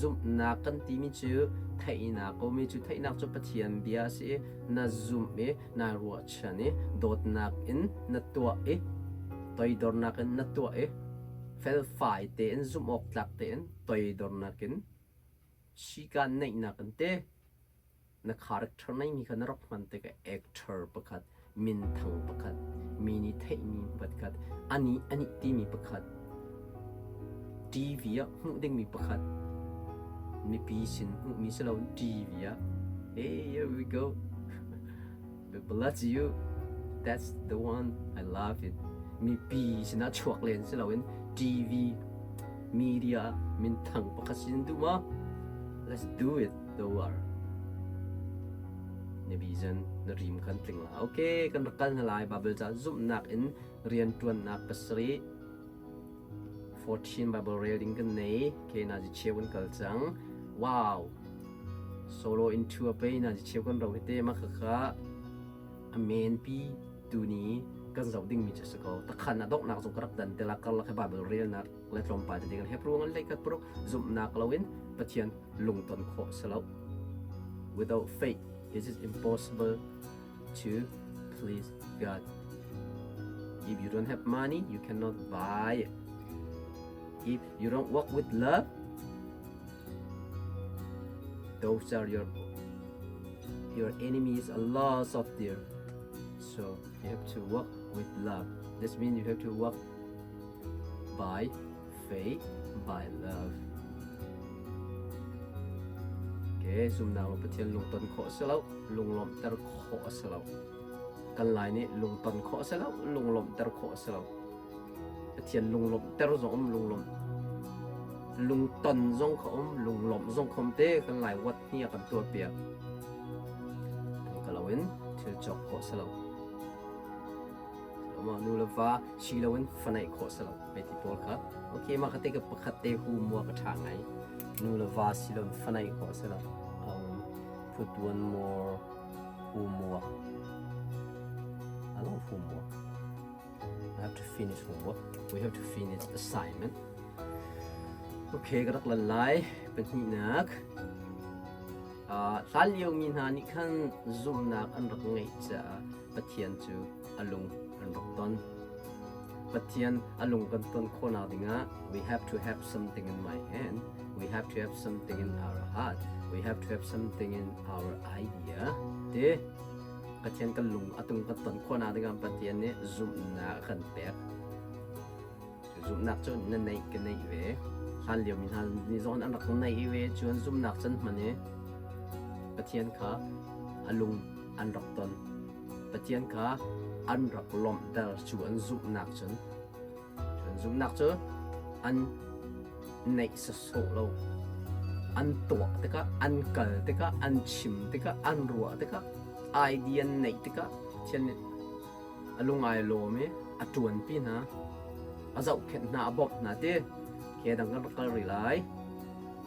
Zumhnak kan timi cu theihnak ko mi cu theihnak cu Pathian bia a si i na zumh i naa ruahchan i dawtnak in na tuah i toidornak in na tuah i felfai tein zumh awk tlak tein toidornak in sikaan neihnak in te na character neimi kha na rak hman tikah actor pakhat minthang pakhat mi nih theihmi pakhat anih anih timi pakhat TV ah hmuh dingmi pakhat mipi sin hmuhmi si lo TV ah hey here we go bless you that's the one I love it mipi sinah chuak len si loin TV media minthang pakhat sin duh ma let's do it the war na vision na dream kan tling la okay kan rak kal hna lai Bible ca zumhnak in rian tuannak pasarih 14 Bible rel ding kan nei ke na ji cheu kan kal cang wow solo into a pay na ji cheu kan ro hite ma kha kha a men pi tu ni kan zoh ding mi chu si ko takhan a donghnak zong ka rak dan te la karlak he Bible rel nak le tlawmpal te ding Hebrew ngan lei kat paruk zumhnak loin Pathian lungton khawh si lo without faith it is impossible to please God if you don't have money you cannot buy it if you don't walk with love those are your your enemies a lot of there so you have to walk with love this means you have to walk by faith by love ke zumnak lo Pathian lungton khawh a si lo lunglawmhter khawh a si lo kan lai nih lungton khawh a si lo lunglawmhter khawh a si lo Pathian lunglawmhter zong um lunglawmh lungton zong kha um lunglawmh zong kha um te kan lai wat hi a kan tuah piak ka lo in thil cawk khawh si lo ma nu le va si lo in fa neih khawh si lo hei ti pawl kha okay mah kha te ka pakhat te hu mua ka ṭha ngai nu le va si lo in fa neih khawh si lo put one more homework I love homework I have to finish homework we have to finish assignment okay ka rak lan lai pahnihnak hlan lio mi hna nih khan zumhnak an rak ngeih caah Pathian cu a lung an rak ton. Pathian a lung kan ton khawhnak dingah we have to have something in my hand, we have to have something in our heart, we have to have something in our idea. Te Pathian kan lung a tung kan ton khawhnak dingah Pathian nih zumhnak a kan pek. Zumhnak cu na neih ka neih ve. Hlan lio mi hna nih zong an rak neih ve cun zumhnak can hman i Pathian kha a lung an rak ton. Pathian kha an rak lawmhter cu an zumhnak cun. An zumhnak cu an neih sawsawh lo. An tuah tikah, an kal tikah, an chim tikah, an ruah tikah, idea an neih tikah Pathian nih A lung ai lawm i a ṭuanpi hna, a zohkhenh hna, a bawmh hna ti. Ke dang kan rak kal rih lai.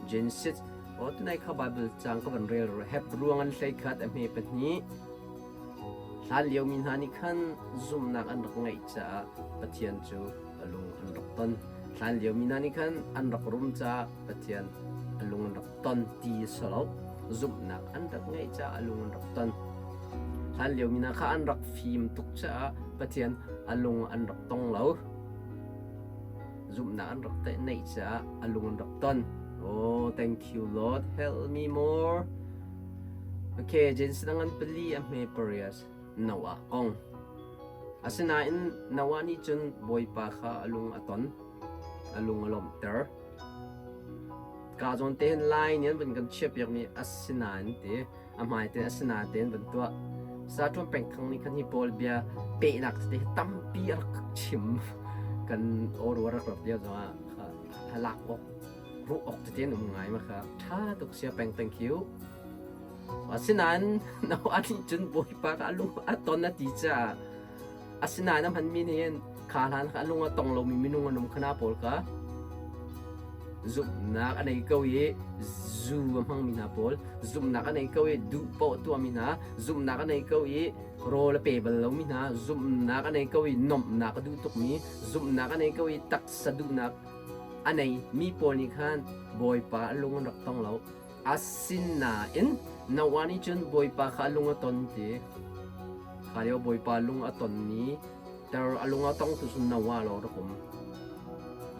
Genesis aw tunai kha Bible cang ka van rel Hebrew ngan 11 a hme pahnih. Hlan liomi hna nih khan zumhnak an rak ngeih caah Pathian cu a lung an rak ton. Hlan liomi hna nih khan an rak rum caah Pathian a lung an rak ton ti a si lo. Zumhnak an rak ngeih caah a lung an rak ton. Hlan liomi hna kha an rak fim tuk caah Pathian a lung an rak tong lo. Zumhnak an rak neih caah a lung an rak ton. Oh, thank you Lord, help me more. Okay, Genesis ngan pali a hme parias Noah kong. Asinain Noah nih cun Bawipa kha a lung a ton, a lung a lawmhter. Ka zawn te hin lai nih an van kan chiahpiakmi asinain ti a hmai te asinain te an van tuah. Sa ṭuan peng thang nih khan hi pawl bia pehnak tete hi tampi a rak chim. Kan aw rak rak lio zongah kha halak awk ruah awk tete an um ngai ma kha ṭha tuk sia peng thank you. Asinain Noah nih cun Bawipa kha a lung a ton a ti caah asinain a hmanmi nih hin kha hlan kha a lung a tong lomi minung an um khana pawl kha zumhnak a nei ko i zu a hmangmi hna pawl zumhnak a nei ko i duh paoh tuahmi hna zumhnak a nei ko i rawl a pe bal lomi hna zumhnak a nei ko i nomhnak a duh tukmi zumhnak a nei ko i taksa duhnak a nei mi pawl nih khan Bawipa a lung an rak tong lo. Asinain Noah nih cun Bawipa kha a lung a ton ti. Kha lio Bawipa lung a tonmi ter a lung a tong tu cu Noah lawng rak um.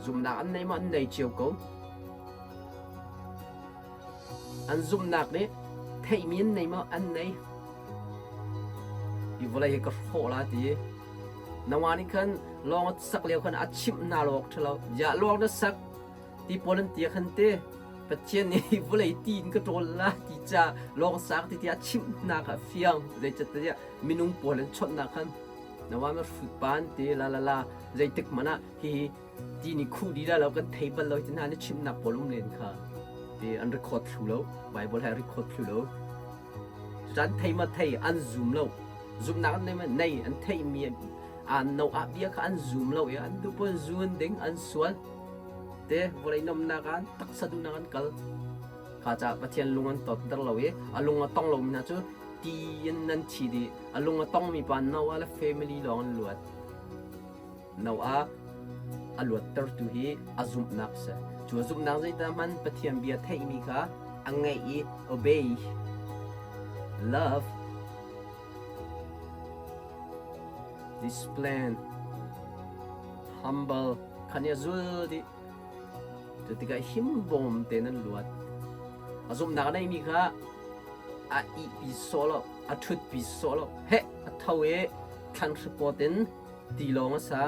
Zumhnak an nei maw an nei cio ko. An zumhnak nih theihmi an nei maw an nei. Hi vawlei hi ka hrawh la ti. Noah nih khan lawng a sak lio khan a chimh hna lawk ṭhalo. Ya lawng na sak ti pawl an ti khan te Pathian nih vawlei ti in ka ṭawl la ti ca lawng sak ti tiah chimhnak ah fiang zeicatiah minung pawl an chawnhnak khan Noah ma hrut pan ti la la la zeitik hmanh ah hi ti nih khuh dih la lo kan thei bal lo ti hna nih chimhnak pawl um len kha ti an record thlu lo Bible he record thlu lo cucan thei ma thei an zum lo zumhnak an nei ma nei an theihmi an Noah bia kha an zum lo i an duh pawl zun ding an sual te vawlei nomnak ah taksa duhnak an kal kha caah Pathian lung an tonter lo i a lung a tong lomi hna cu ti in nan thi dih a lung a tongmi pa Noah le family lawng an luat Noah a luattertu hi a zumhnak si cu a zumhnak zeidah hman Pathian bia theihmi kha a ngaih i obey love discipline humble khan i a zul dih. Cu tikah himbawm tein an luat. A zumhnak a neimi kha a ihpi sawh lo, a ṭhutpi sawh lo. Heh, a tho i thlan hripawt in tilawng a sa.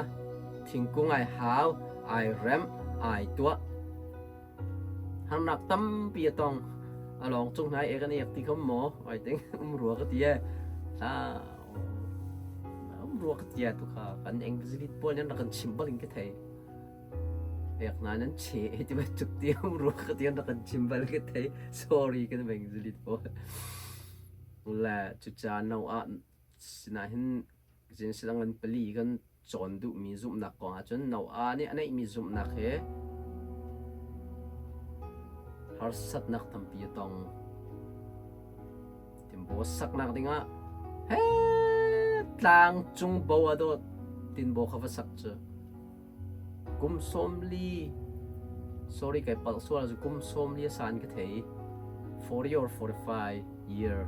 Thingkung ai hau, ai remh, ai tuah. Harnak tampi a tong. A lawng cung hna i ek an ek ti kho maw? I think um rua ka ti e. Um rua ka tia tu kha kan English pawl nih an rak kan chim bal in ka thei. Ek na nan che ti bantuk ti um rua ka ti an rak kan chim bal ka thei. Sorry kan English pawl. Le cucaah no ah sinahin Genesis ngan pali kan cawn duhmi zumhnak kong ahcun Noah nih a neihmi zumhnak hi harsatnak tampi a tong. Tinbaw saknak dingah he tlang cung bo a dawt tinbaw kha va sak cu kum 40 sorry kai palh sual cu kum 40 a san ka thei 40 or 45 year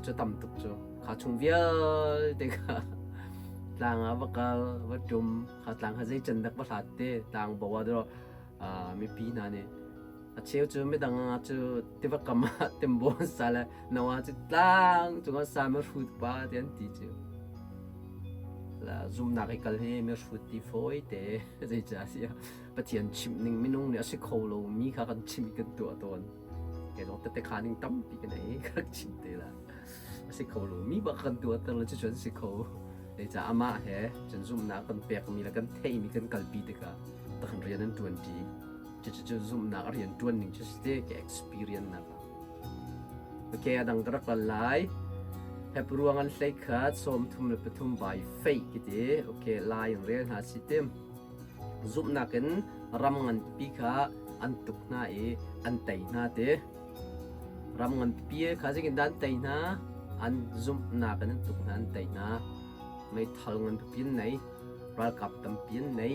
cu tam tuk cu kha chung vialte kha tlang ah va kal va ṭum kha tlang kha zei can dak va hlat te tlang bo ah dawh mipi hna nih a cheu cu midang ah cu tiva kam ah timbo an sa le no ah cu tlang cungah sa mi hrut pa ti an ti cu la zumnak i kal hi mi hrut ti fawi te zeicah si Pathian chimh ning minung nih a si kho lo mi kha kan chim i kan tuah tawn kei zong tete kha ning tampi kan ei ka chim te la a si kho lo mi bak kan tuahter le cucu an si kho zeicah amah he cun zumhnak kan pekmi le kan theihmi kan kalpi tikah takhan rian an ṭuan ṭi cucu zumhnak a rian ṭuan ning cu si te ke experience nak okay a dang ka rak kal lai. Hebru ngan 11 33 by faith kiti. Okay, lai in rel hna si tim. Zumhnak in ram nganpi kha an tuk hna i an tei hna ti. Ram nganpi kha zeitin dah an tei hna? An zumhnak in an tuk hna, an tei hna. Meithal nganpipi an nei, ralkap tampi an nei.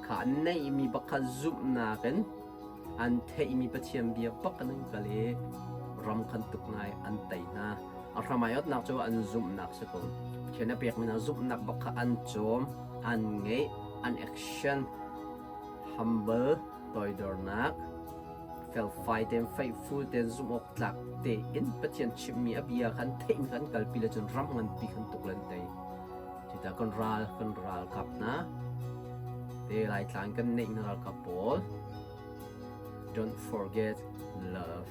Kha an neihmi bak kha zumhnak in an theihmi Pathian bia bak in an kal i ram khan tuk hna i an tei hna. A hram ai otnak cu an zumhnak si ko. Pathian a pekmi hna zumhnak bak kha an cawm, an ngeih, an action, humble, toidornak, felfai tein, faithful tein, zumhawktlak tein Pathian chimhmi a bia khan theihmi khan kalpi le cun ram nganpi khan tuk le an tei. Cuta kan ral kan ralkap hna te Laitlang kan neih na ralkap pawl don't forget love,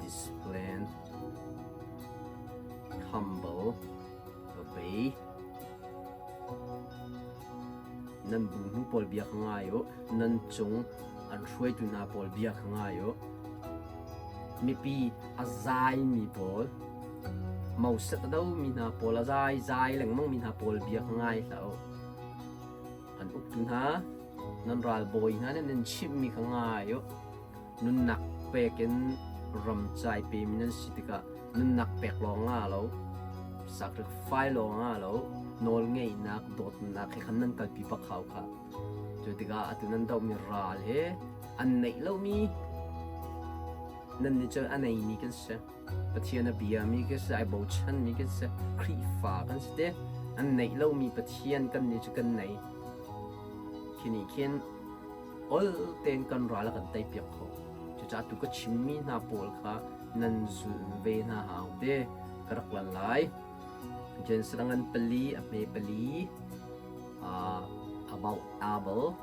discipline, humble, obey. Nan bu hnu pawl bia kha ngai u. Nan cung an hruaitu hna pawl bia kha ngai u. Mipi a zaimi pawl, mauset a domi hna pawl, a zai zai lengmang mi hna pawl bia kha ngai hlah u. An uktu hna, nan ralbawi hna nih nan chimhmi kha ngai u. Nunnak pek in ramcai pemi nan si tikah nunnak pek lawng nga lo, sacrifice lawng nga lo, nawlngeihnak, dawtnak he khan nan kalpi bak hau kha. Cu tikah atu nan dohmi ral he an neih lomi nan nih cun a neimi kan si. Pathian a biami kan si, ai bochanmi kan si, Khrihfa kan si te. An neih lomi Pathian kan nih cu kan nei. Khi nih khin ol tein kan ral a kan teipiak khawh. Cucaah tu ka chimmi hna pawl kha nan zulh ve hna hau te ka rak lan lai. Genesis ngan pali a hme pali about Abel.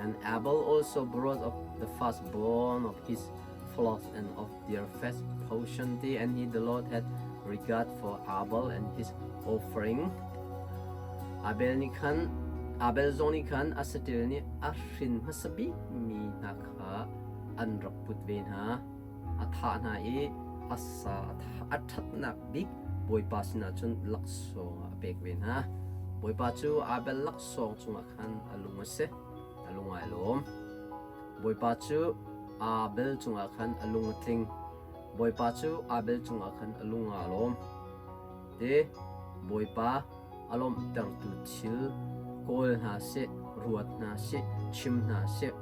And Abel also brought up the firstborn of his flocks and of their fat portion and he the Lord had regard for Abel and his offering. Abel nih khan Abel zong nih khan a saṭil nih a hrin hmasa bikmi hna kha an rak put ve hna. A thah hna i a sa a ṭhatnak bik Bawipa sinah cun laksawng ah a pek ve hna. Bawipa cu Abel laksawng cungah khan a lung a si, a lung ai lawm. Bawipa cu Abel cungah khan a lung a tling. Bawipa cu Abel cungah khan a lung aa lawm. Te Bawipa a lawmhtertu thil kawl hna seh, ruat hna seh, chim hna seh.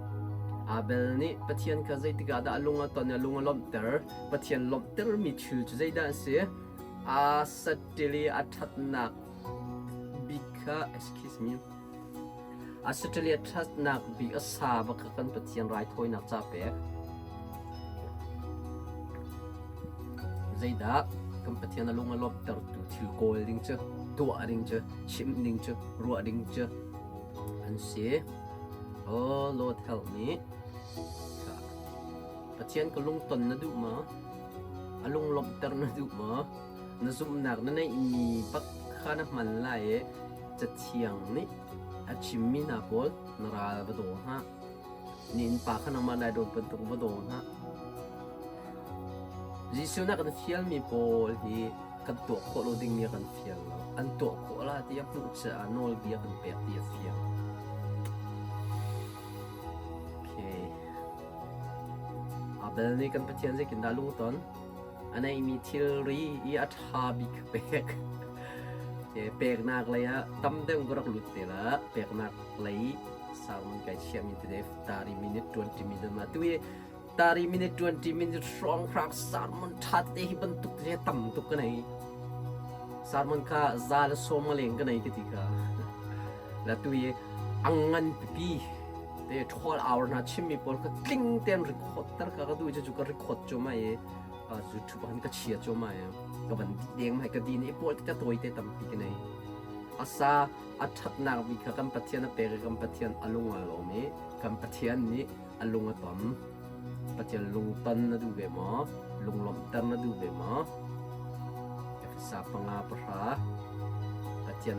Abel nih Pathian kha zeitik ah dah a lung a ton i a lung a lawmhter? Pathian lawmhtermi thil cu zeidah a si? Aa saṭil i a ṭhatnak bik kha, excuse me, a saṭil i a ṭhatnak bik a sa bak kha kan Pathian raithawinak ca pek. Zeidah kan Pathian a lung a lawmhtertu thil kawl ding cu, tuah ding cu, chimh ding cu, ruah ding cu an si. Oh Lord help me. Pathian ka lungton na duh maw? A lung lawmhter na duh maw? Na zumhnak na neihmi bak kha na hman lai i Cathiang nih a chimmi hna pawl na ral va daw hna. Na innpa kha nangmah nai dawt bantuk va daw hna. Jesuh nih a kan fialmi pawl hi kan tuah khawh lo dingmi a kan fial lo. An tuah khawh la ti a hmuh caah nawlbia kan pek ti a fiang. Okay. Abel nih kan Pathian zeitindah lungton? A neihmi thilri i a ṭha bik pek. Peknak lei ah tam deuh ka rak lut te la. Peknak lei sermon kai chiahmi tete 30 minute 20 minute ma tu hi 30 minute 20 minute hrawng hrang sermon ṭha te hi bantuk te tam tuk ka nei. Sermon kha za le sawm a leng ka nei ka ti kha. La tu hi ang ngan pipi te 12 hour hna chimmi pawl kha tling tein record tar ka ka duh cu ka record cu mai i YouTube han ka chia cu mai ka van deng mai ka din i pawl te tawi te tampi ka nei asa a thatnak bik kha kan Pathian a pek i kan Pathian a lung a lawm i kan Pathian nih a lung a ton Pathian lungton na duh ve maw lunglawmhter na duh ve maw Efesa panga pahra Pathian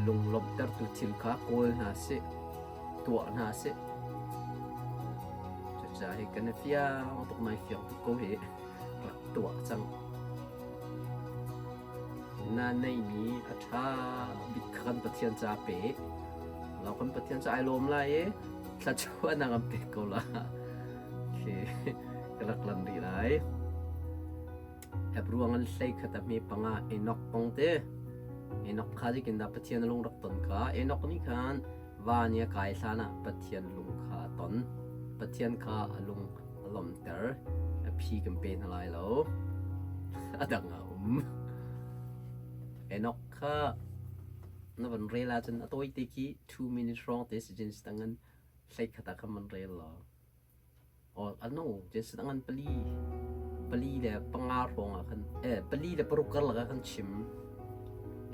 lunglawmhtertu thil kha kawl hna sih tuah hna sih. Cucaah hi kan i fiang tuk nai fiang tuk ko hi rak tuah cang. Na neihmi a ṭha bik kha kan Pathian ca pe. Law kan Pathian cu ai lawm lai i thluachuahnak an pek ko la. Khi ka rak lan rih lai. Hebrew an hlei khat a hme panga Enoch kong te. Enoch kha zeitin dah Pathian a lung rak ton kha Enoch nih khan van i a kai hlan ah Pathian lung kha a ton. Pathian kha a lung a lawmhter. A phi kan pe hna lai lo. A dang a um. Enoch kha na van rel ahcun a tawi te khi 2 minutes hrawng te si Genesis tangan hlei khat ah khan van rel law. Oh, ano, Genesis tangan pali pali le panga hrawng ah khan eh pali le paruk karlak ah khan chim.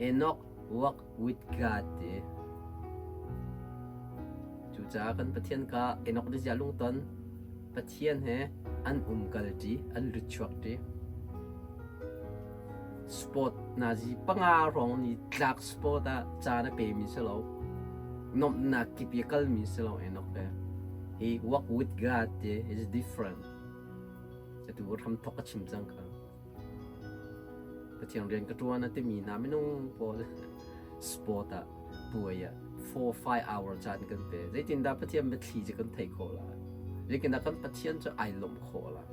Enoch walk with God ti. Cucaah kan Pathian ka Enoch nih ziah lungton Pathian he an umkal ṭi, an lut chuak ṭi. Sport nazi panga hrawng ni tlak sport ah caan a pemi si lo. Nomhnak kip i a kalmi si lo Enoch he. He walk with God ti is different. Atu hram thok a chim cang kha. Pathian rian ka ṭuan a timi hna minung pawl sport ah puai ah 4 5 hour caan kan pe. Zeitindah Pathian biathli cu kan theih khawh lai? Zeitindah kan Pathian cu ai lawmh khawh lai?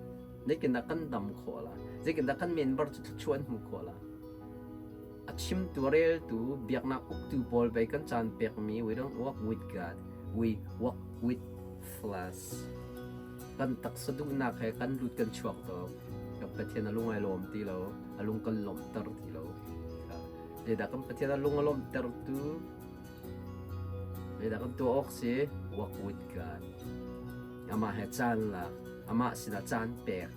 Zeitindah kan dam khawh lai? Zeitindah kan member cu thluachuah an hmuh khawh lai? A chimtu reltu biaknak uktu pawl bei kan caan pekmi we don't walk with God, we walk with flesh. Kan taksa duhnak he kan lut kan chuak to. Kan Pathian a lung ai lawm ti lo, a lung kan lawmhter ti lo. Zeidah kan Pathian a lung a lawmhtertu? Zeidah kan tuah awk si? Walk with God. Amah he caan lak, amah sinah caan pek.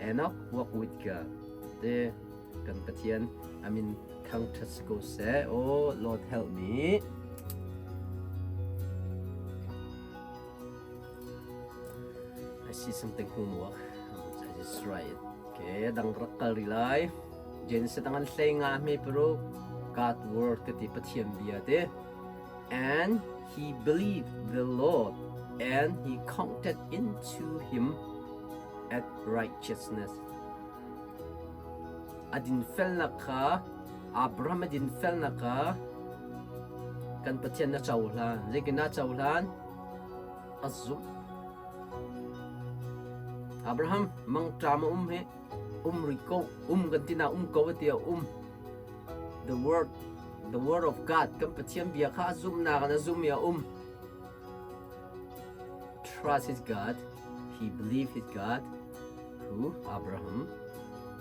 Enoch walk with God. Te kan Pathian amin thangṭhat si ko seh. Oh Lord help me. I see something homework. I just write it. Okay, dang rak kal rih lai. Genesis tangan hlei nga hme paruk God word ka ti Pathian bia te. And he believed the Lord and he counted into him at righteousness. A dinfelnak kha Abraham a dinfelnak kha kan Pathian na cohlan. Zeitin na cohlan? A zumh. Abraham mangṭam a um hi um rih ko um kan ti na um ko ti a um the word the word of God kan Pathian bia kha a zumhnak in a zum i a um trust his God he believed his God who Abraham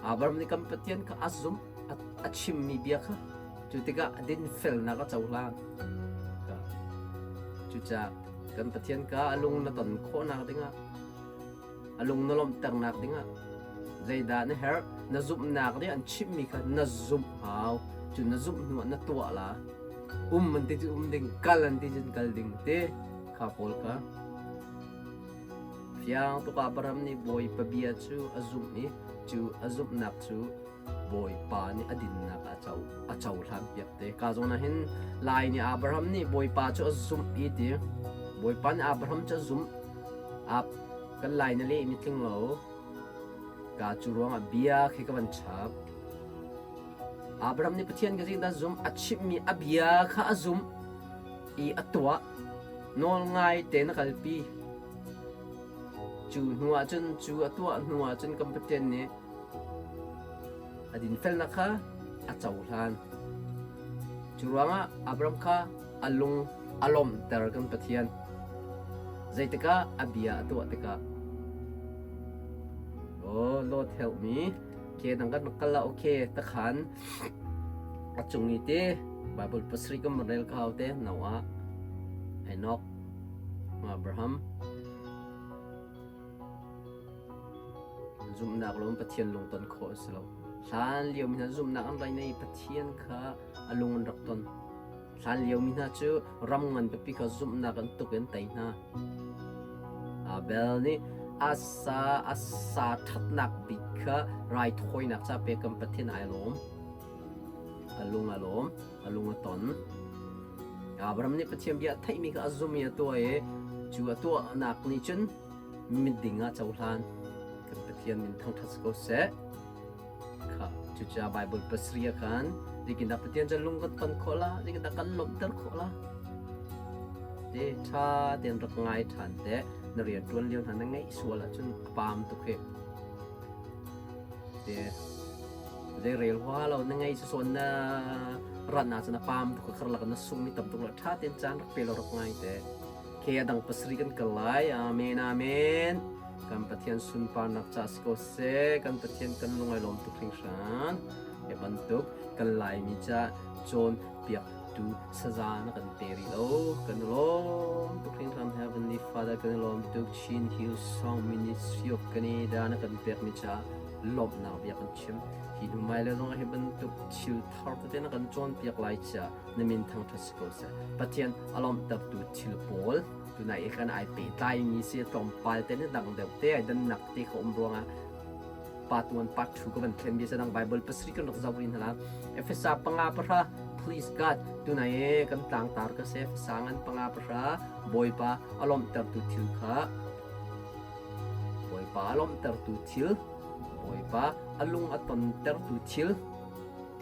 Abraham nih kan Pathian kha a zumh a chimmi bia kha cu tikah a dinfelnak a cohlan cucaah kan Pathian ka a lung na ton khawhnak dingah a lung na lawmhternak dingah zeidah na herh na zumhnak nih an chimhmi kha na zumh hau cu na zumh hnu ah na tuah la um an ti cu um ding kal an ti cun kal ding ti kha pawl kha fiang tuk Abraham nih Bawipa bia cu a zumh i cu a zumhnak cu Bawipa nih a dinnak a co a cohlan piak te. Ka zawn ah hin Lai nih Abraham nih Bawipa cu a zumh i ti. Bawipa nih Abraham cu a zumh. Ap kan Lai na leh mi tling lo. Ka cu ruangah bia khi ka van chap. Abraham nih Pathian ka zing dah zumh a chimhmi a bia kha a zumh i a tuah. Nawl ngai tein a kalpi. Cu hnu ah cun cu a tuah hnu ah cun kan Pathian nih A dinfelnak kha a cohlan. Cu ruangah Abraham kha a lung a lawmhter kan Pathian. Zeitikah a bia a tuah tikah Oh Lord help me. Okay, dang kan kal la okay takhan a cung i te Bible pasarih kan rel ka hau te Noah, Enoch, Abraham Zumhnak lo in Pathian lungton khawh a si lo. Hlan lio mi hna zumhnak an rak nei i Pathian kha a lung an rak ton. Hlan lio mi hna cu ram ngan pipi kha zumhnak an tuk in tei hna. Abel nih a sa a sa ṭhatnak bik kha raithawinak ca pek kan Pathian ai lawm. A lung a lawm, a lung a ton. Abraham nih Pathian bia a theihmi kha a zum i a tuah i cu a tuahnak nih cun miding ah cohlan. Kan Pathian min thangṭhat si ko seh. Kha. Cucaah Bible pasarih ah khan zeitindah Pathian cu lung kan ton khawh la, zeitindah kan lawmhter khawh la? Te ṭha tein rak ngai ṭhan te na rian ṭuan lio hna na ngeih sual ahcun a paam tuk hi. Te zei rel hua lo na ngei sawn na ran ahcun a paam tuk karlak na sungmi tam tuk la ṭha tein caan rak pe lo rak ngai te. Ke a dang pasarih kan kal lai. Amen, amen. Kan Pathian sunparnak ca si ko seh. Kan Pathian kan lung ai lawm tuk hringhran. Hi bantuk kan Laimi ca cawnpiak tu saza na kan pe rih lo. Kan i lawm tuk hringhran. Heavenly Father kan i lawm tuk. Chin Hill Song Ministry of Canada na kan pekmi ca lawmhnak bia kan chim. Hi hnu mai le zong hi bantuk thil thar tete na kan cawnpiak lai ca na min thangṭhat si ko seh. Pathian a lawmhtertu thil pawl tunai i kan ai pehtlaimi si tlawmpal te ni dang deuh te ai dannak te kha um ruangah part 1 part 2 ka van thlen bia dang Bible pasarih kan rak zoh rin hala Efesa panga pahra please God tunai e kan tlangtar ka se Efesa ngan panga pahra Bawipa a lawmhtertu thil kha Bawipa a lawmhtertu thil Bawipa a lung a tontertu thil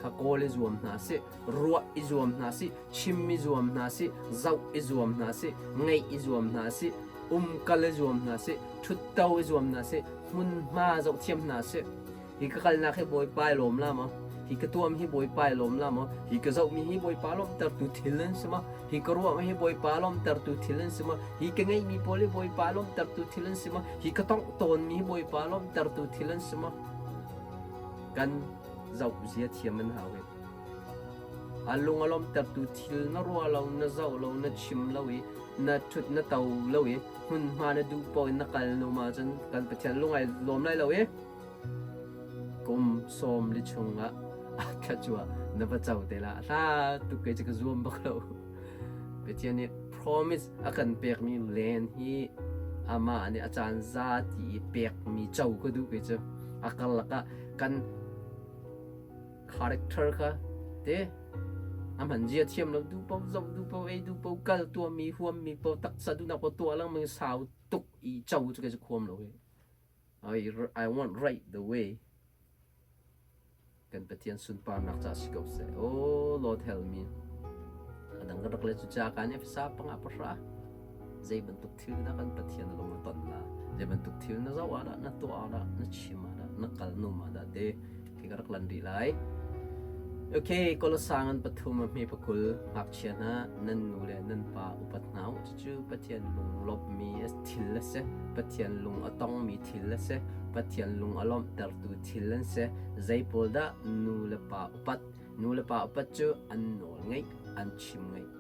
kha kawl i zuam hna sih ruah i zuam hna sih, chim i zuam hna sih, zoh i zuam hna sih, ngaih i zuam hna sih, umkal i zuam hna sih, ṭhutto i zuam hna sih, hmunhma zohthiam hna sih. Hi ka kalnak hi Bawipa i lawm la maw? Hi ka tuam hi Bawipa i lawm la maw? Hi ka zohmi hi Bawipa lawmhtertu thil an si maw? Hi ka ruahmi hi Bawipa lawmhtertu thil an si maw? Hi ka ngeihmi pawl hi Bawipa lawmhtertu thil an si maw? Hi ka tongh tawnmi hi Bawipa lawmhtertu thil an si maw? Kan zoh zia thiam an hau hi. A lung a lawmhtertu thil na ruah lo, na zoh lo, na chim lo i na ṭhut na to lo i hmunhma na duh paoh in na kal num ahcun kan Pathian lung ai lawm lai lo i kum sawm li chungah thluachuah na va co te la. Hla tuk kei cu ka zuam bak lo. Pathian nih promise a kan pekmi len hi amah nih a caan za ti i pekmi co ka duh kei cu. A karlak ah kan Character kha te a hman zia thiam lo duh paoh zoh duh paoh ei duh paoh kal tuahmi huammi paoh taksa duhnak paoh tuah lengmang sau tuk i co cu kei cu khuam lo hi. I want right the way. Kan Pathian sunparnak ca si ko seh. Oh Lord help me. A dang ka rak le cu ca kan Efesa panga pahra. Zei bantuk thil dah kan Pathian lung a ton la. Zei bantuk thil na zoh ah dah, na tuah ah dah, na chim ah dah, na kal num ah dah te khi ka rak lan rih lai. Okay, Kolosang an pathum a hme pakul ngakchia hna nan nu le nan pa upat hna u. Cucu Pathian lung lawmhmi thil a si. Pathian lung a tongmi thil a si. Pathian lung a lawmhtertu thil an si. Zei pawl dah nu le pa upat? Nu le pa upat cu an nawl ngeih, an chim ngeih.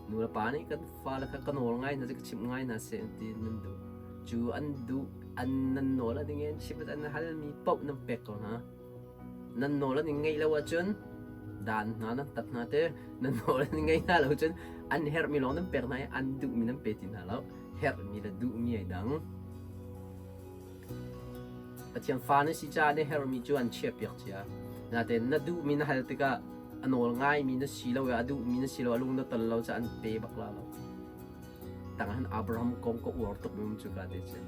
Nu le pa nih kan fale kha ka nawl ngai hna seh, ka chimh ngai hna seh ti nan duh. Cu an duh, an nan nawl an i ngen chimh an halmi paoh nan pek ko hna. Nan nawl an i ngeih lo ahcun dan hna nan tat hna te, nan nawl an i ngeih hna lo cun an herhmi lawng nan pek hna i an duhmi nan pe ti hna lo. Herhmi le duhmi ai dang. Pathian fa na si caah na herhmi cu an chiahpiak cia. Nain na duhmi na hal tikah a nawl ngaimi na si lo i a duhmi na si lo, a lung na ton lo caah an pe bak la lo. Tang han Abraham kong ka uar tuk mi um cu ka te cu.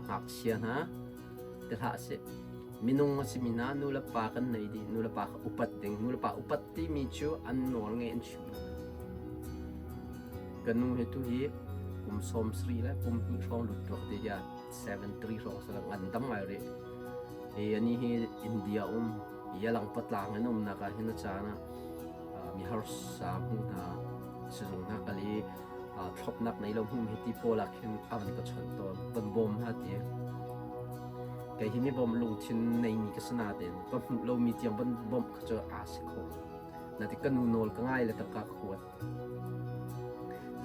Ngakchia hna te hlah sih. Minung a simi hna nu le pa kan nei dih. Nu le pa kha upat ding. Nu le pa upat timi cu an nawl ngei an chim. Ka nu hi tu hi kum 70 le kum hnih hrawng lut tuak te ya 73 hrawng sa ngan dam ngai rih. Hi ani hi India um yalang patlang in umnak ah hin a caan ah mi harsa hmu hna sizung hna kal i thlopnak nei lo hmu hi ti pawl ah khin a van ka chawnh tawn van bawm hna ti kei hi mi bawm lungthin neimi ka si natein ka hmuh lomi tiang van bawmh kha cu aa si kho na ti ka nu nawl ka ngai le tangka ka kuat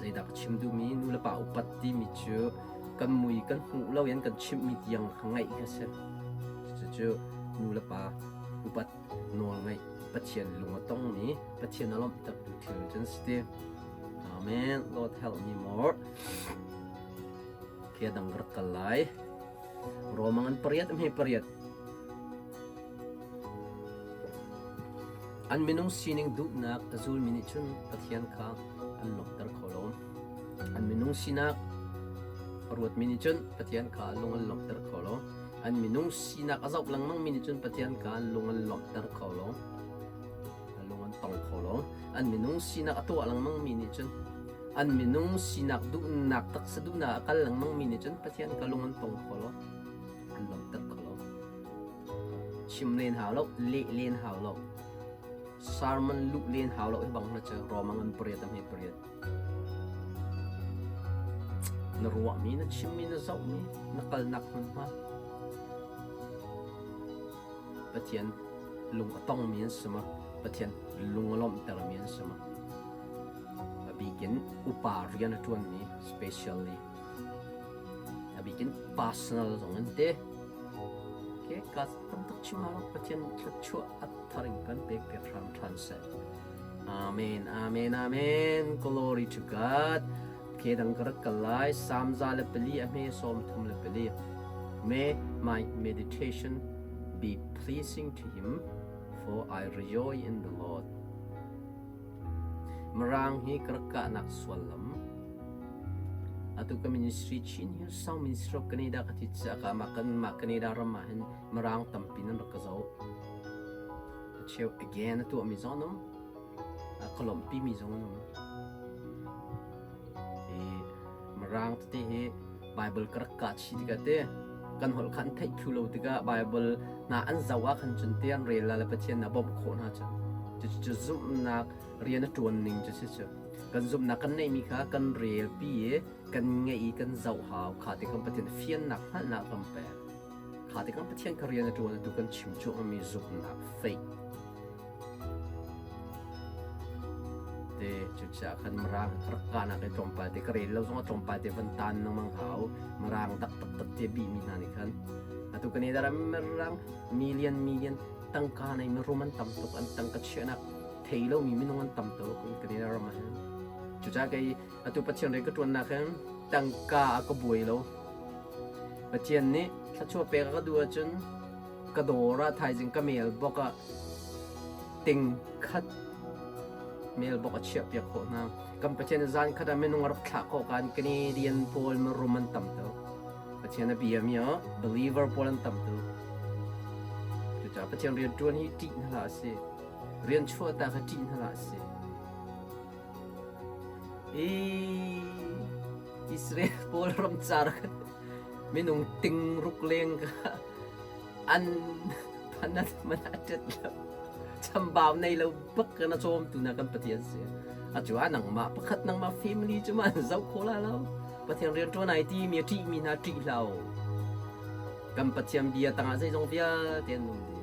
Zeidah ka chim duhmi nu le pa upat timi cu kan mui kan hmuh lo in kan chimhmi tiang kha ngaih kha si. Cucu nu le pa upat nawl ngaih Pathian lung a tongmi Pathian a lawmhtertu thil cun si ti. Amen. Lord help me more. Kia dang rak kal lai. Romang an pariat hme pariat. An minung sining duhnak a zulmi nih cun Pathian kha an lawmhter kho lo. An minung sinak a ruatmi nih cun Pathian kha lung an lawmhter kho lo. An minung sinak a zoh lengmang mi nih cun Pathian kha an lung an lawmhter kho lo. An lung an tong kho lo. An minung sinak a tuah lengmang mi nih cun an minung sinak duhnak taksa duhnak a kal lengmang mi nih cun Pathian ka lung an tong kho lo. An lawmhter kho lo. Chim len hau lo, leh len hau lo. Sermon luh len hau lo hi bang na cu Roma ngan pariat a hme pariat. Na ruahmi, na chimmi, na zohmi, na kalnak hmunhma. Pathian lung a tongmi an si ma? Pathian lung a lawmhtermi an si ma? A bikin upa rian a ṭuanmi specially. A bikin personal zong in te. Okay, ka tam tuk chim hau Pathian thluachuah a thar in kan pek piak hram ṭhan seh. Amen, amen, amen. Glory to God. Ke dang ka rak kal lai. Psalm 104 a hme 34. May my meditation be pleasing to him, for I rejoice in the Lord. Mirang hi ka rak kahnak suallam. Atu ka ministry Chin Hill Sound Ministry of Canada ka ti caah mah kan mah Canada ram ah hin Mirang tampi nan rak ka zoh. A cheu again a tuahmi zong an um. A ka lawmhpimi zong an um. Hi Mirang tete hi Bible ka rak kah chih tikah te kan holh kha an theih thlu lo tikah Bible hna an zoh ah khan cun te an rel la le Pathian na bawmh khawh hna cu. Cucu zumhnak rian a ṭuan ning cu si cu. Kan zumhnak kan neihmi kha kan rel pi i kan ngeih i kan zoh hau kha ti kan Pathian fiannak hngalhnak kan pek. Kha tikah Pathian kha rian a ṭuan atu kan chim cuahmahmi zumhnak faith te cucaah khan Mirang ka rak kahnak i tlawmpal te ka rel lo zongah tlawmpal te van tan lengmang hau Mirang tak taktak te bihmi hna nih khan atu kan i daram Mirang million million tangka nei mirum an tam tuk an tangka chiahnak thei lomi minung an tam tuk kan i ram ah hin cucaah kei atu Pathian rian ka ṭuannak hin tangka a ka buai lo Pathian nih thluachuah pek a ka duh ahcun ka dawr ah thaizing ka mail box ah ting khat mail box a chiahpiak khawh hna. Kan Pathian nih zan khat ah minung a rak thlah khawh kan Canadian pawl mirum an tam tuk. Pathian a biami ah believer pawl an tam tuk. Cucaah Pathian rian ṭuan hi ṭih hna hlah a si. Rian chuah ta kha ṭih hna hlah a si. Israel pawl ramcar minung ting ruk leng kha an phanat man a ṭet lo. Chambau nei lo bak kan a cawmtu na kan Pathian si. Atu ah nangmah pakhat nangmah family cu ma an zoh kho la lo. Pathian rian ṭuan ai ti mi a ṭih mi hna ṭih hlah u. Kan Pathian bia tangah zeizong vialte an um dih.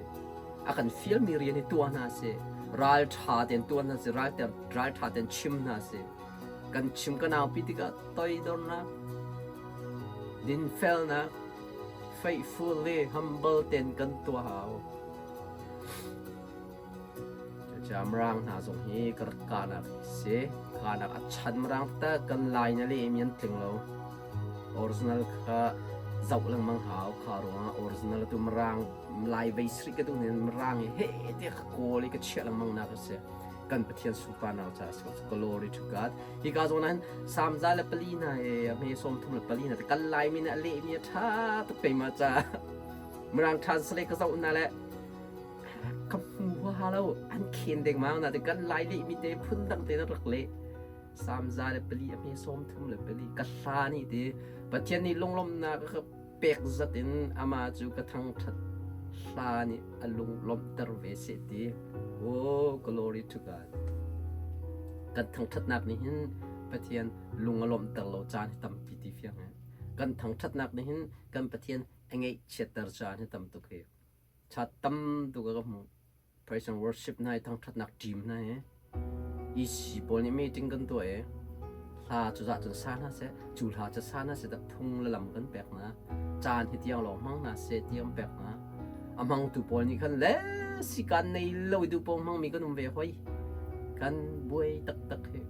A kan fialmi rian hi tuah hna sih. Ral ṭha tein tuah hna sih, ral ral ṭha tein chim hna sih. Kan chim kan aupi tikah toidornak, dinfelnak, faithfully, humble tein kan tuah hau. Cucaah Mirang hna zong hi ka rak kahnak hi si. Kahnak a chan Mirang ta kan lai na le mi an tling lo. Original kha zoh lengmang hau. Kha ruangah original tu Mirang Lai vei sri ka duh nin Mirang hi he te ka kawl i ka chiah lengmang nak a si. Kan Pathian sunparnak caah si glory to God. Hi ka zawn ah hin Psalm 104 hna he a hme 34 hna kan Laimi nih a lehmi a ṭha tuk keimah caah. Mirang translate ka zoh na le ka hmu huaha lo an khen dengmang na te kan Lai lehmi te phun dang te na rak leh. Psalm 104 a hme 34 ka hla nih ti Pathian nih lunglawmhnak a ka pek zat in amah cu ka thangṭhat hla nih a lung lawmhter ve seh ti. Oh, glory to God. Kan thangṭhatnak nih hin Pathian lung a lawmhter lo caan hi tampi ti fiang he. Kan thangṭhatnak nih hin kan Pathian a ngaihchiatter caan hi tam tuk hi. Chat tam tuk a ka hmuh. Praise and worship hna i thangṭhatnak team hna hi EC pawl nih meeting kan tuah i hla cu zah cun sa hna seh, cu hla cu sa hna seh dah phung le lam kan pek hna. Caan hi tiang lawng hmang hna seh tiang pek hna. A hmangtu pawl nih khan le sikan nei lo i duh paoh hmangmi kan um ve hoi. Kan buai taktak hi.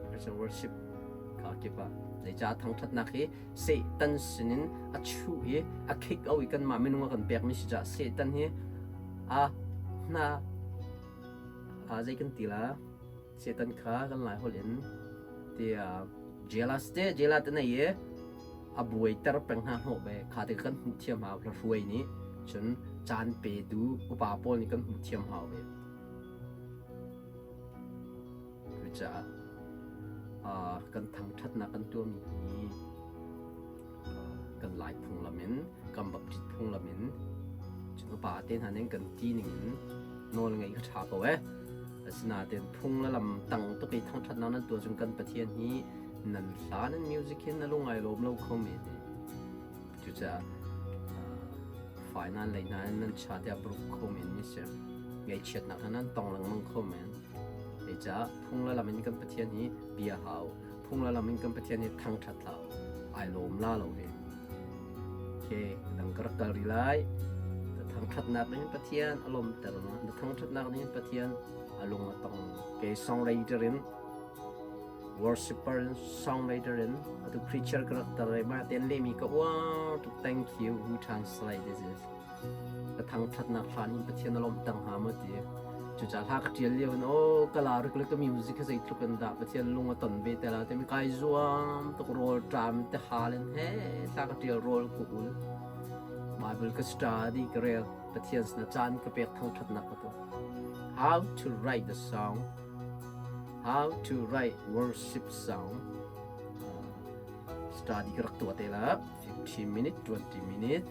Praise and worship ka kip ah zeicah thangṭhatnak hi Satan sinin a chuh i a khik o i kanmah minung a kan pekmi si caah Satan hi a hna a zei kan ti la Satan kha kan lai holh in ti jealous te jealous te nei i. A buaiter peng hna hnawh ve. Kha te kan hmuh thiam hau. Hla hruai nih cun caan petu upa pawl nih kan hmuh thiam hau ve. Cucaah kan thangṭhatnak kan tuahmi hi kan Lai phunglam in, kan Baptist phunglam in, cun upa te hna nih kan ti ning in nawl ngeih kha ṭha ko eh. Asinain phung le lam tang tuk i thangṭhatnak nan tuah cun kan Pathian hi nan hla nan music hin na lung ai lawm lo kho men. Cucaah fai nan lei hna in nan cha tiah bruk kho men mi si. Ngaihchiatnak hna nan tong lengmang kho men. Zeicah phung le lam in kan Pathian hi bia hau, phung le lam in kan Pathian hi thangṭhat hlah ai lawm la lo hi. Okay, dang ka rak kal rih lai. Na thangṭhatnak nih Pathian a lawmter na, na thangṭhatnak nih Pathian a lung a tong. Okay, songwriter in worshipper in songwriter in atu preacher ka rak tar ma ten lemi ka uar tuk. Thank you who translate this is ka thangṭhatnak hlan in Pathian a lawmh tang hnga maw ti. Cucaah hla ka ṭial lio in aw ka la rik le ka music hi zeitluk in dah Pathian lung a ton ve te la timi kai zuam tuk rawl ṭam te hal in he hla ka ṭial rawl ka ul. Bible ka study ka rel Pathian sinah caan ka pek thangṭhatnak ka tuah. How to write the song, how to write worship song study ka rak tuah te la 15 minute 20 minute.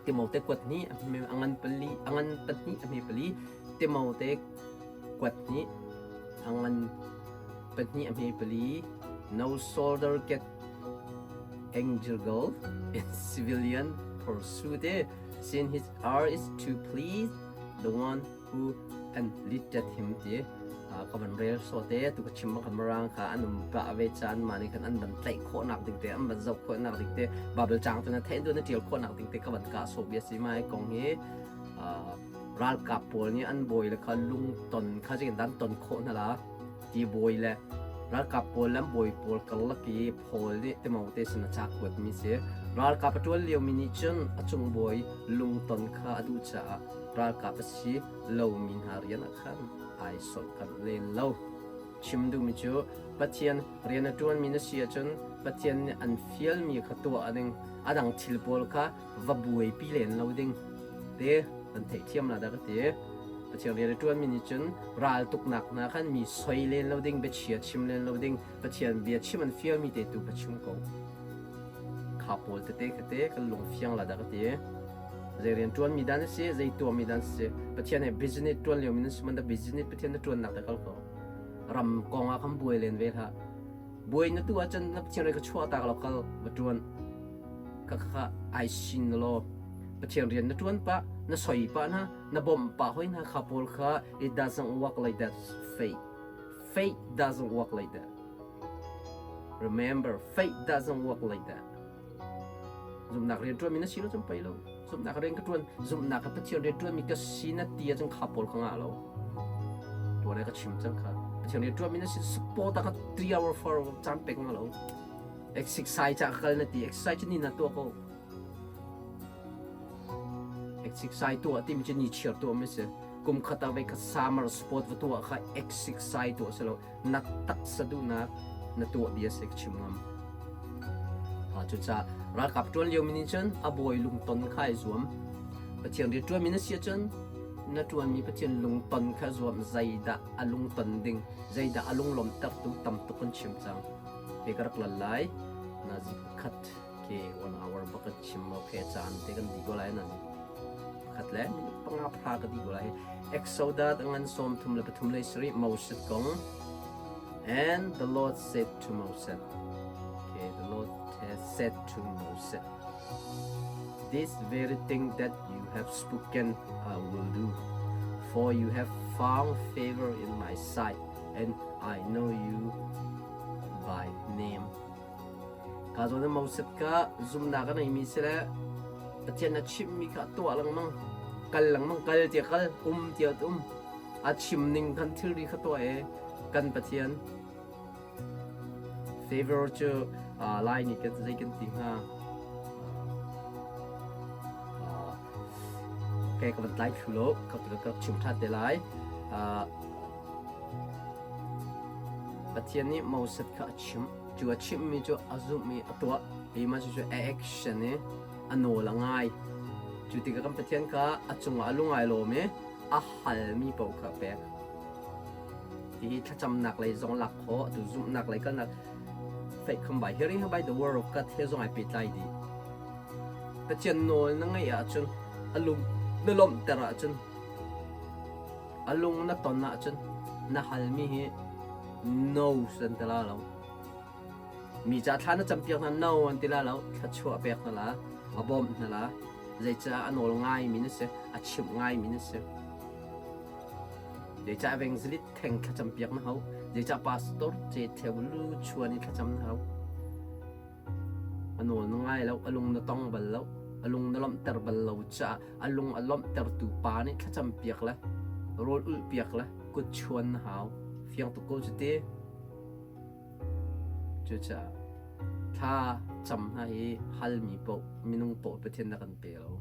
Timote kuat hnih a ngan pali a ngan pahnih a hme pali. Timote kuat hnih a ngan pahnih a hme pali. No soldier get entangled in civilian pursuit, since his art is to please the one who enlisted him ti ka van rel so te. Tu ka chim ka marang kha an um pa ve chan ma ni khan an van tlaih khawh nak ding te, an van zoh khawh nak ding te, Bible chang tu na thein tu na tial khawh nak ding te ka van ka so bia si. Mai kong hi ralkap pawl nih an bawi le kha lungton kha zeitin dan ton khawh hna la ti bawi le ralkap pawl le an bawi pawl karlak i Paul nih Timote sin a ca kuat mi si. Ralkap a ṭuan lio mi nih cun a cung bawi lungton kha a duh caah ralkap a si lomi hna rian ah khan ai solhkanh len lo. Chim duhmi cu Pathian rian a ṭuanmi na si ahcun Pathian nih an fialmi kha tuah ding, a dang thil pawl kha va buaipi len lo ding te kan theihthiam la dah ka ti. Pathian rian a ṭuanmi nih cun raltuknak hna khan mi soi len lo ding, biachia chim len lo ding, Pathian bia chim an fialmi te tu kha chim ko. Kha pawl tete kha te kan lung fiang la dah ka ti. Zei rian ṭuanmi dan a si, zei tuahmi dan a si. Pathian he business ṭuan lio mi nan si man da business Pathian na ṭuannak te kal ko. Ram kong ah khan buai len ve hlah. Buai na tu ahcun na Pathian rian ka chuah tak lo kal va ṭuan. Ka kha ai sin law Pathian rian na ṭuan pah, na soi pah hna, na bawmh pah hoi hna kha pawl kha it doesn't work like that faith. Faith doesn't work like that. Remember, faith doesn't work like that. Zumhnak rian ṭuanmi na si lo cun pei lo. Zumhnak rian ka ṭuan, zumhnak ka Pathian rian ṭuanmi ka si na ti ahcun kha pawl ka ngah lo. Tuan ka chim cang kha. Pathian rian ṭuanmi na si support ah ka 3 hour 4 hour caan pek nga lo. Exercise ca ka kal na ti, exercise cu ni na tuah ko. Exercise tuah timi cu ni chiar tuah mi si. Kum khat ah voikhat summer sport va tuah kha exercise tuah si lo. Na taksa duhnak na tuah bia si ka chim ngam. Cucaah ralkap ṭuan lio mi nih cun a bawi lungton kha ai zuam. Pathian rian ṭuanmi na si ahcun na ṭuanmi Pathian lungton kha zuam. Zeidah a lungton ding, zeidah a lunglawmhtertu tam tuk kan chim cang. Ke ka rak lal lai. Nazi pakhat ke one hour bak kan chim okay caan te kan di ko lai nazi pakhat le minute panga phra ka di ko lai. Exodus ngan 33 lei sarih Moses kong. And the Lord said to Moses, okay, the Lord has said to Moses, this very thing that you have spoken I will do, for you have found favor in my sight, and I know you by name. Ka zawn in Moses kha zumnak a ngeimi si le Pathian a chimhmi kha a tuah lengmang. Kal lengmang, kal tiah kal, um tiah um. A chim ning khan thilri kha tuah i kan Pathian favor cu Lai nih kan zei kan ti hnga? Okay, ka van tlai thlu lo, ka ka chim ṭhan te lai. Pathian nih Moses kha a chimh. Cu a chimhmi cu a zumh i a tuah. Keimah cu a action i a nawl a ngai. Cu tikah kan Pathian kha a cungah a lung ai lawm i a halmi paoh kha a pek. Hihi thlacamnak lei zong lak khawh, tu zumhnak lei kalnak faith come by hearing by the word of God he zong ai pehtlai dih. Pathian nawl na ngeih ahcun a lung na lawmhter ahcun a lung na ton ahcun na halmi hi no an ti la lo. Mi ca thla na campiak hna no an ti la lo, thluachuah pek hna la, a bawmh hna la, zeicah a nawl ngaimi na si, a chimh ngaimi na si. Zeicah evangelist theng thlacam piak na hau, zeicah pastor ce theu lu chuan i thlacam na hau. A nawl na ngai lo, a lung na tong bal lo, a lung na lawmhter bal lo caah a lung a lawmhtertu pa nih thlacam piak le rawl ulh piak le kut chuan na hau. Fiang tuk ko cu ti. Cucaah thla cam hna hi halmi paoh minung paoh Pathian na kan pe lo.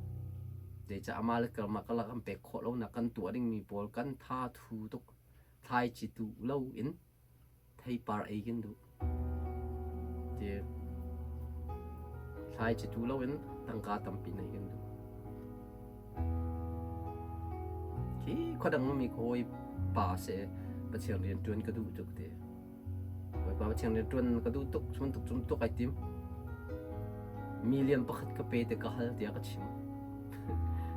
Zeicah amah le karmah karlak an pek khawh lonak kan tuah dingmi pawl kan tha thu tuk. Thlaici tuh lo in theipar ei kan duh. Ti thlaici tuh lo in tangka tampi nei kan duh. Khi khuadang mi hawi pa se Pathian rian ṭuan ka duh tuk ti. Bawipa Pathian rian ṭuan ka duh tuk, chun tuk cum tuk ai tim. Million pakhat ka pe te ka hal tiah ka chim.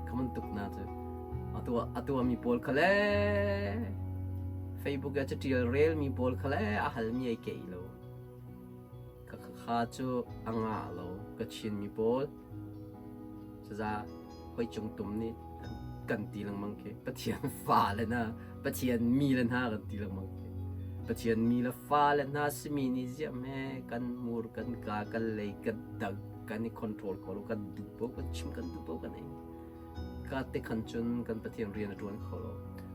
Ka man tuk na cu. Atu atu mi pawl kha le Facebook ah catial rel mi pawl kha le a hal mi ai kei lo. Ka kha cu a ngah lo ka chin mi pawl. Caza hoi cung tum nih kan ti lengmang khi Pathian fa le hna Pathian mi le hna kan ti lengmang khi Pathian mi le fa le hna simi nih ziah me kan mur kan ka kan lei kan dang kan i control ko lo kan duh po kan chim kan duh po kan ei ka te khan cun kan Pathian rian a tuan kho lo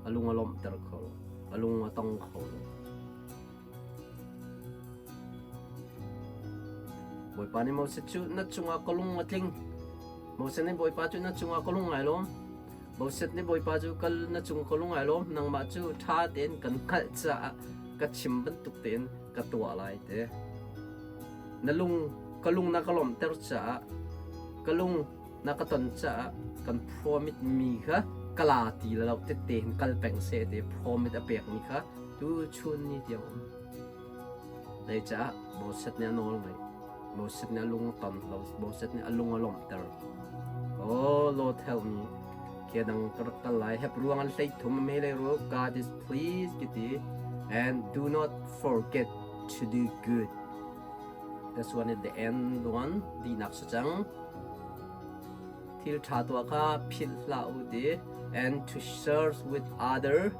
a lung a lawmhter kho lo a lung a tong kho lo Bawipa nih Moses cu na cungah ka lung a tling. Moses nih Bawipa cu na cungah ka lung ai lawm. Moses nih Bawipa cu kal na cung ka lung ai lawm. Nangmah cu ṭha tein kan hngalh caah ka chim bantuk tein ka tuah lai te. Na lung ka lung na ka lawmhter caah ka lung na ka ton caah kan promise mi kha kala ti lo tette hin kal peng seh ti promise a pek mi kha tu chun ni tiang um. Zeicah Moses nih a nawl ngaih. Moses nih a lung a ton lo. Moses nih a lung a lawmhter. Oh Lord help me. Kia dang ka rak kal lai. Heb ruang an hlei thum me le ru. God is pleased kiti. And do not forget to do good. This one is the end one. Dinak sa cang. Thil ṭha tuah kha philh hlah u ti. And to share with other.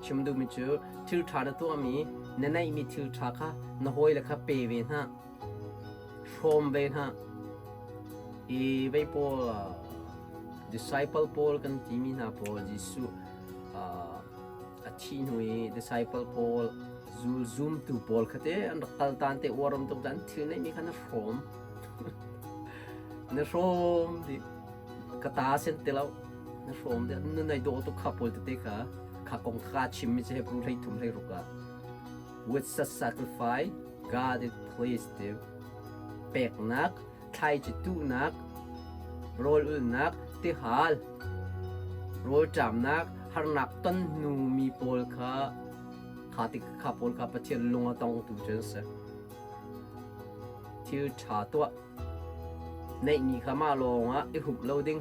Chim duhmi cu thil ṭha na tuahmi, na neihmi thil ṭha kha na hawile kha pe ve hna, hrawm ve hna. Hi vei pawl disciple pawl kan timi hna pawl Jesuh a thih hnu i disciple pawl zul zumtu pawl kha te an rak kal tan te uaram tuk dan thil neihmi kha na hrawm na hrawm dih ka ta sen ti lo na hrawm dih na nei dawh tuk kha pawl tete kha kha kong kha chimmi cu Hebrew 13 16 ah with such sacrifice God is pleased ti peknak thlaici tuhnak rawl ulnak tihal rawlṭamnak harnak ton hnu mi pawl kha kha ti kha pawl kha Pathian lung a tongtu cu an si thil ṭha tuah Neihmi kha mah lawngah i humh lo ding,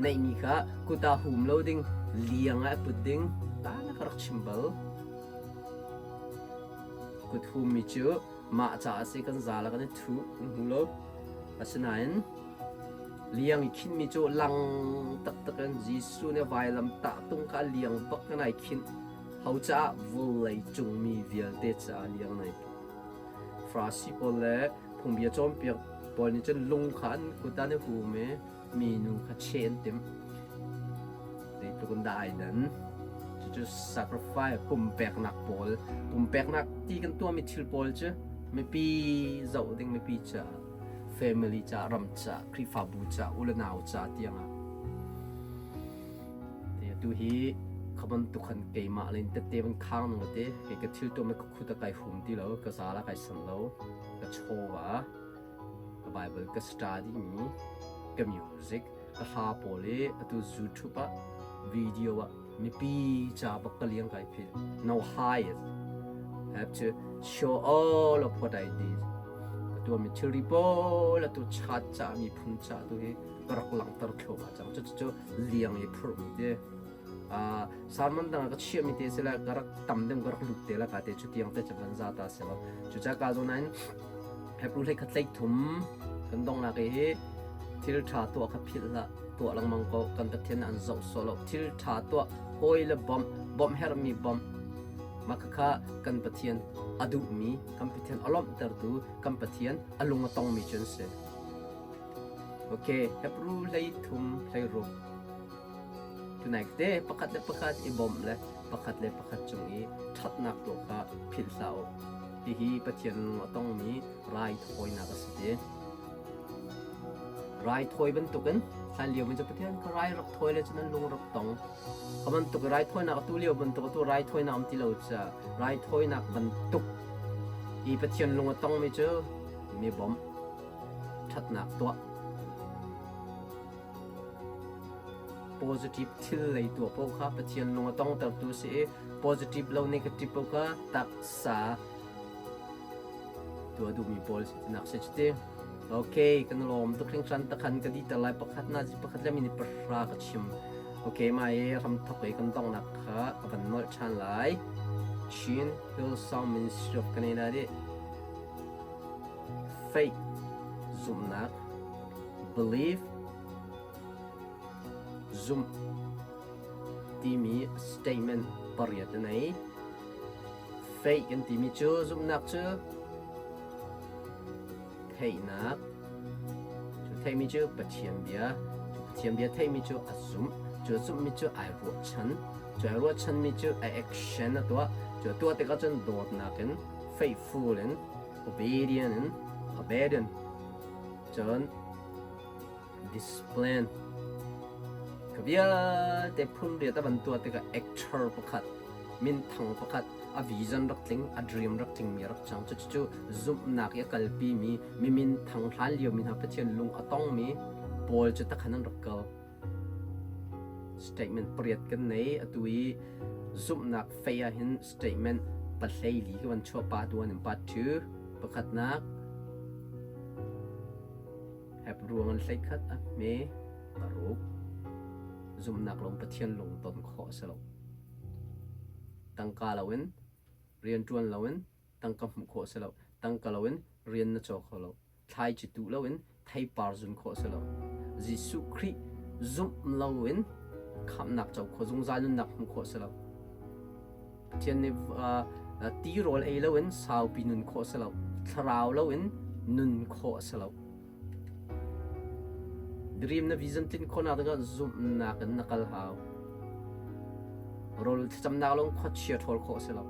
neihmi kha kut ah hum lo ding, liang ah i put ding, ta na ka rak chim bal. Kut hummi cu mah caah a si kan zal ah kan i thuh, kan hmu lo. Asinain liang i khinhmi cu lang taktak in Jesuh nih vailam tah tung kha liang bak in ai khinh. Ho caah vawlei cung mi vialte caah liang nai put. Farasi pawl le phungbia cawnpiak pawl nih cun lung kha an kut ah an i hum i minu kha cheh an timh. Zeitluk in dah ai dan. Cucu sacrifice pumpeknak pawl, pumpeknak ti kan tuahmi thil pawl cu mipi zoh ding mipi caah, family caah, ram caah, Khrihfabu caah, u le nau caah tiangah. Tu hi Kha bantuk khan keimah le tette van khang nung te kei ka thil tuah ka khut a kai hum ti lo, ka zal a kai san lo, ka chawva, ka Bible ka study mi, ka music, ka hla pawl i atu YouTube ah video ah mipi ca bak ka liang kai phil. No hide. Have to show all of what I did. Ka tuah mi thilri pawl atu chat ca miphun ca tu hi ka rak langhter thluahmah cang. Cucu liang i phurhmi te sermon dang ka chiahmi te sila ka rak tam deuh ka rak lut te la ka te cu tiang te van za ta se lo cu ca ka zo nain Hebrew hlei khat hlei thum kan dong nak hi thil tha tuah kha philh hlah tuah lengmang ko kan Pathian an zoh sawh lo thil tha tuah hawi le bawmh bawmh herhmi bawmh mah khakha kan Pathian a duhmi kan Pathian a lawmhtertu kan Pathian a lung a tongmi cu an si. Ok, Hebrew hlei thum hlei ruk. Tunai te pakhat le pakhat i bawmh le pakhat le pakhat cung i ṭhatnak tuah kha philh hlah u. Hihi Pathian lung a tongmi raithawinak a si ti. Raithawi bantukin hlanlio mi cu Pathian kha rai rak thawi le cun an lung rak tong. Kha bantuk raithawinak atu lio bantuk atu raithawinak um ti lo caah raithawinak bantuk i Pathian lung a tongmi cu mi bawmh ṭhatnak tuah. Positive thil lei tuah paoh kha Pathian lung a tongtertu a si i positive lo negative paoh kha taksa tuah duhmi pawl si tinak si cuti. Okay, kan lawm tuk hringhran takhan ka diter lai pakhat na pakhat le minute pahra ka chim. Okay, mai ramthok i kan donghnak kha ka van nolh ṭhan lai. Chin Hillsong Ministry of Canada nih Faith zumhnak belief zumh timi statement pariat a nei. Faith kan timi cu zumhnak cu theihnak cu theihmi cu Pathian bia cu Pathian bia theihmi cu a zumh cu a zumhmi cu ai ruahchan cu ai ruahchanmi cu a action a tuah cu a tuah tikah cun dawtnak in faithful in obedient in obedient cun discipline ka vialte phun riat a van tuah tikah actor pakhat minthang pakhat a vision rak tling a dream rak tling mi rak cang cucu zumhnak i a kalpi mi mi minthang hlan lio mi hna Pathian lung a tong mi pawl cu takhan an rak kal Statement pariat kan nei. Atu i zumhnak fei ah hin statement pahlei li ka van chuah part 1 and part 2. Pakhatnak Hebrew an hlei khat a hme paruk. Zumhnak lawng Pathian lung ton khawh a si lo. Tangka loin rian ṭuan loin tangka hmuh khawh a si lo. Tangka loin rian na caw kho lo. Thlaici tuh loin theipar zun khawh a si lo. Jesuh Khrih zumh loin khamhnak co khawh zungzal nunnak hmuh khawh a si lo. Pathian nih tirawl ei loin saupi nun khawh a si lo. Thlarau loin nun khawh a si lo. Dream na vision tlin khawhnak dingah zumhnak in na kal hau. Rawl thlacamnak lawng khuachia ṭhawl khawh a si lo.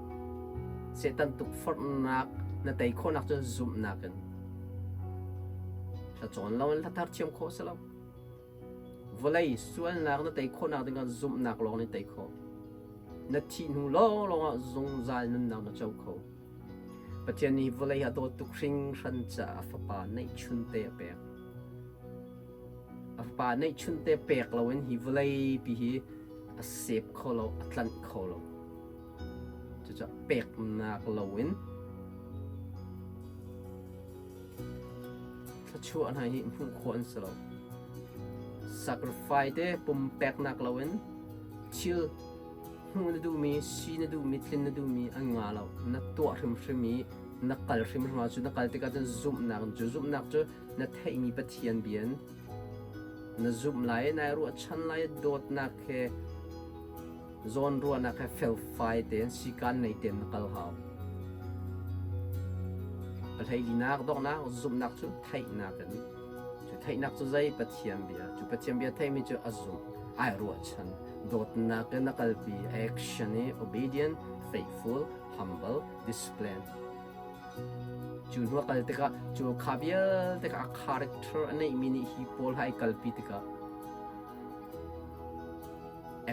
Satan tukforhnak na tei khawhnak cu zumhnak in. Hla cawn loin hla thar thiam khawh a si lo. Vawlei sualnak na tei khawhnak dingah zumhnak lawng nih tei khawh. Na thih hnu lawnglawng ah zungzal nunnak na co kho. Pathian nih vawlei a dawt tuk hringhran caah a fapa neihchunte a pek. A fapa neihchunte pek loin hi vawleipi hi a sep kho lo, a tlanh kho lo. Cucaah peknak loin thluachuah hna hi hmuh khawh an si lo. Sacrifice te pumpeknak loin thil hmuh na duhmi, si na duhmi, tlin na duhmi an ngah lo. Na tuah hrimhrim i na kal hrimhrim ahcun na kal tikah cun zumhnak cu zumhnak cu na theihmi Pathian bia in na zumh lai i nai ruahchan lai i dawtnak he zawnruahnak he felfai tein sikaan nei tein na kal hau. Pahleilinak donghnak zumhnak cu theihnak in cu theihnak cu zei Pathian bia cu Pathian bia theihmi cu a zumh ai ruahchan dawtnak in a kalpi action i obedient faithful humble discipline cu hnu a kal tikah cu kha vialte kha a character a neihmi nih hi pawl ha ai kalpi tikah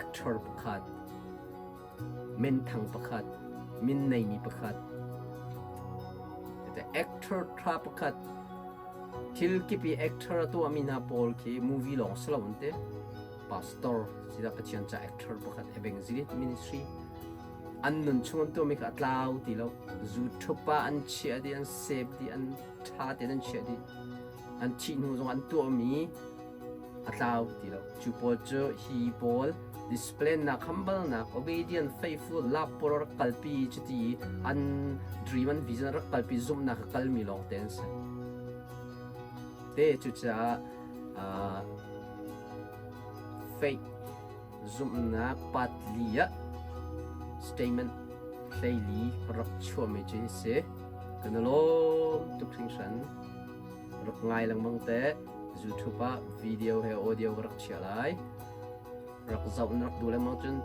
actor pakhat. Minthang pakhat, min neimi pakhat, actor tha pakhat, thil kip i actor a tuahmi hna pawl khi movie lawng si lo an ti. Pastor sida Pathian ca actor pakhat evangelist ministry an nun chung an tuahmi kha a tlau ti lo. YouTube ah an chiah dih, an save dih, an ṭha tein an chiah dih. An thih hnu zong an tuahmi a tlau ti lo. Cu pawl cu hi pawl discipline nak, humble nak, obedient, faithful, love pawl rak kalpi cuti an dream an vision rak kalpi zumhnak a kalmi lawng te an si. Te cucaah faith zumhnak part li ah statement hleili rak chuahmi cu hi si. Kan i lawm tuk hringhran. Rak ngai lengmang te. YouTube ah video he audio ka rak chiah lai. Rak zoh na rak duh lengmang cun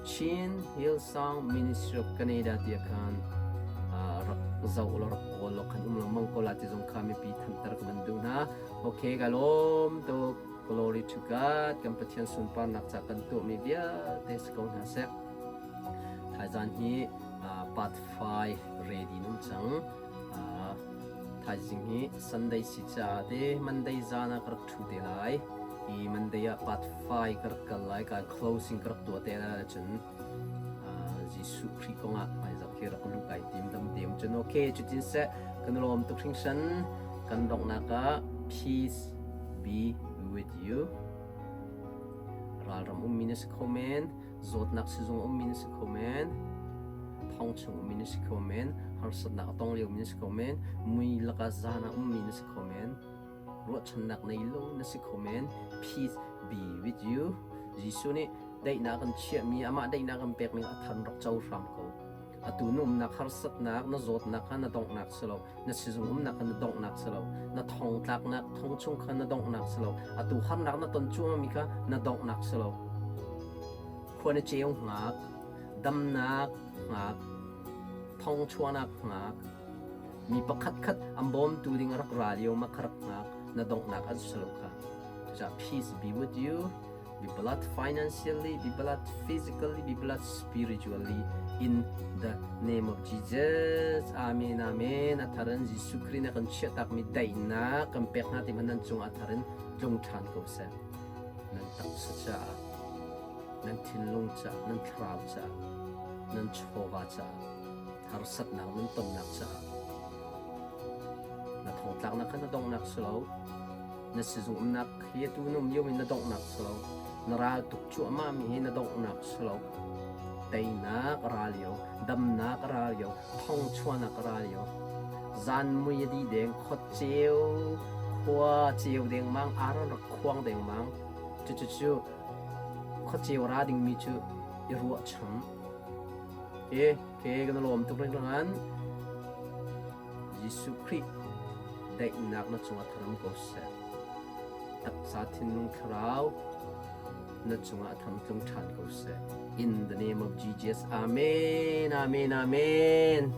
Chin Hillsong Ministry of Canada ti khan rak zoh law rak kawl law khan um lengmang ko la ti zong kha mipi thanter ka van duh hna. Okay, ka lawm tuk. Glory to God. Kan Pathian sunparnak ca kan tuahmi vialte si ko hna seh. Thaizan hi part 5 ready num cang. Thaizing hi Sunday si caah te Monday zan ah ka rak ṭhu te lai i Monday ah part 5 ka rak kal lai ka closing ka rak tuah te lai ahcun Jesuh Khrih kongah hmaizarh khi rak luh kai tim dam te um cun okay cutin seh kan lawm tuk hringhran kan donghnak ah peace be with you ralram ummi na si kho men zawtnak sizung ummi na si kho men thong chung ummi na si kho men harsatnak a tong liomi na si kho men mui laka zan ah ummi na si kho men ruahchannak nei lo na si kho men peace be with you Jesuh nih daihnak kan chiahmi amah daihnak kan pekmi a than rak co hram ko atu na umnak harsatnak na zawtnak kha na donghnak si lo na sizung umnak kha na donghnak si lo na thong tlaknak thong chung kha na donghnak si lo atu harnak na ton cuahmahmi kha na donghnak si lo khua na ceu hngak damnak hngak thong chuahnak hngak mi pakhat khat an bawmtu ding a rak ra lio ma kha rak hngak na donghnak an si lo kha cucaah peace be with you be blessed financially, be blessed physically, be blessed spiritually in the name of Jesus. Amen, amen. A tharin Jesuh Khrih na kan chiahtakmi daihnak kan pek hna ti nan cung a tharin tlung ṭhan ko seh. Nan taksa caah, nan thinlung caah, nan thlarau caah, nan chawva caah, harsatnak nan tonnak caah, na thongtlaknak kha na donghnak si lo. Na sizung umnak hi atu na um lio in na donghnak si lo. Na ral tuk cuahmah mi hi na donghnak si lo. Teinak a ra lio, damnak a ra lio, thongchuahnak a ra lio. Zan mui a dih deng, khua ceu, khua ceu dengmang, aron rak khuang dengmang. Cucu khua ceu ra dingmi cu i ruahcham. Ke, ke kan lawm tuk ring Jesuh Khrih daihnak na cungah tharam ko seh. Taksa thinlung thlarau na cungah tham tlung ṭhan ko seh. In the name of Jesus. Amen. Amen. Amen.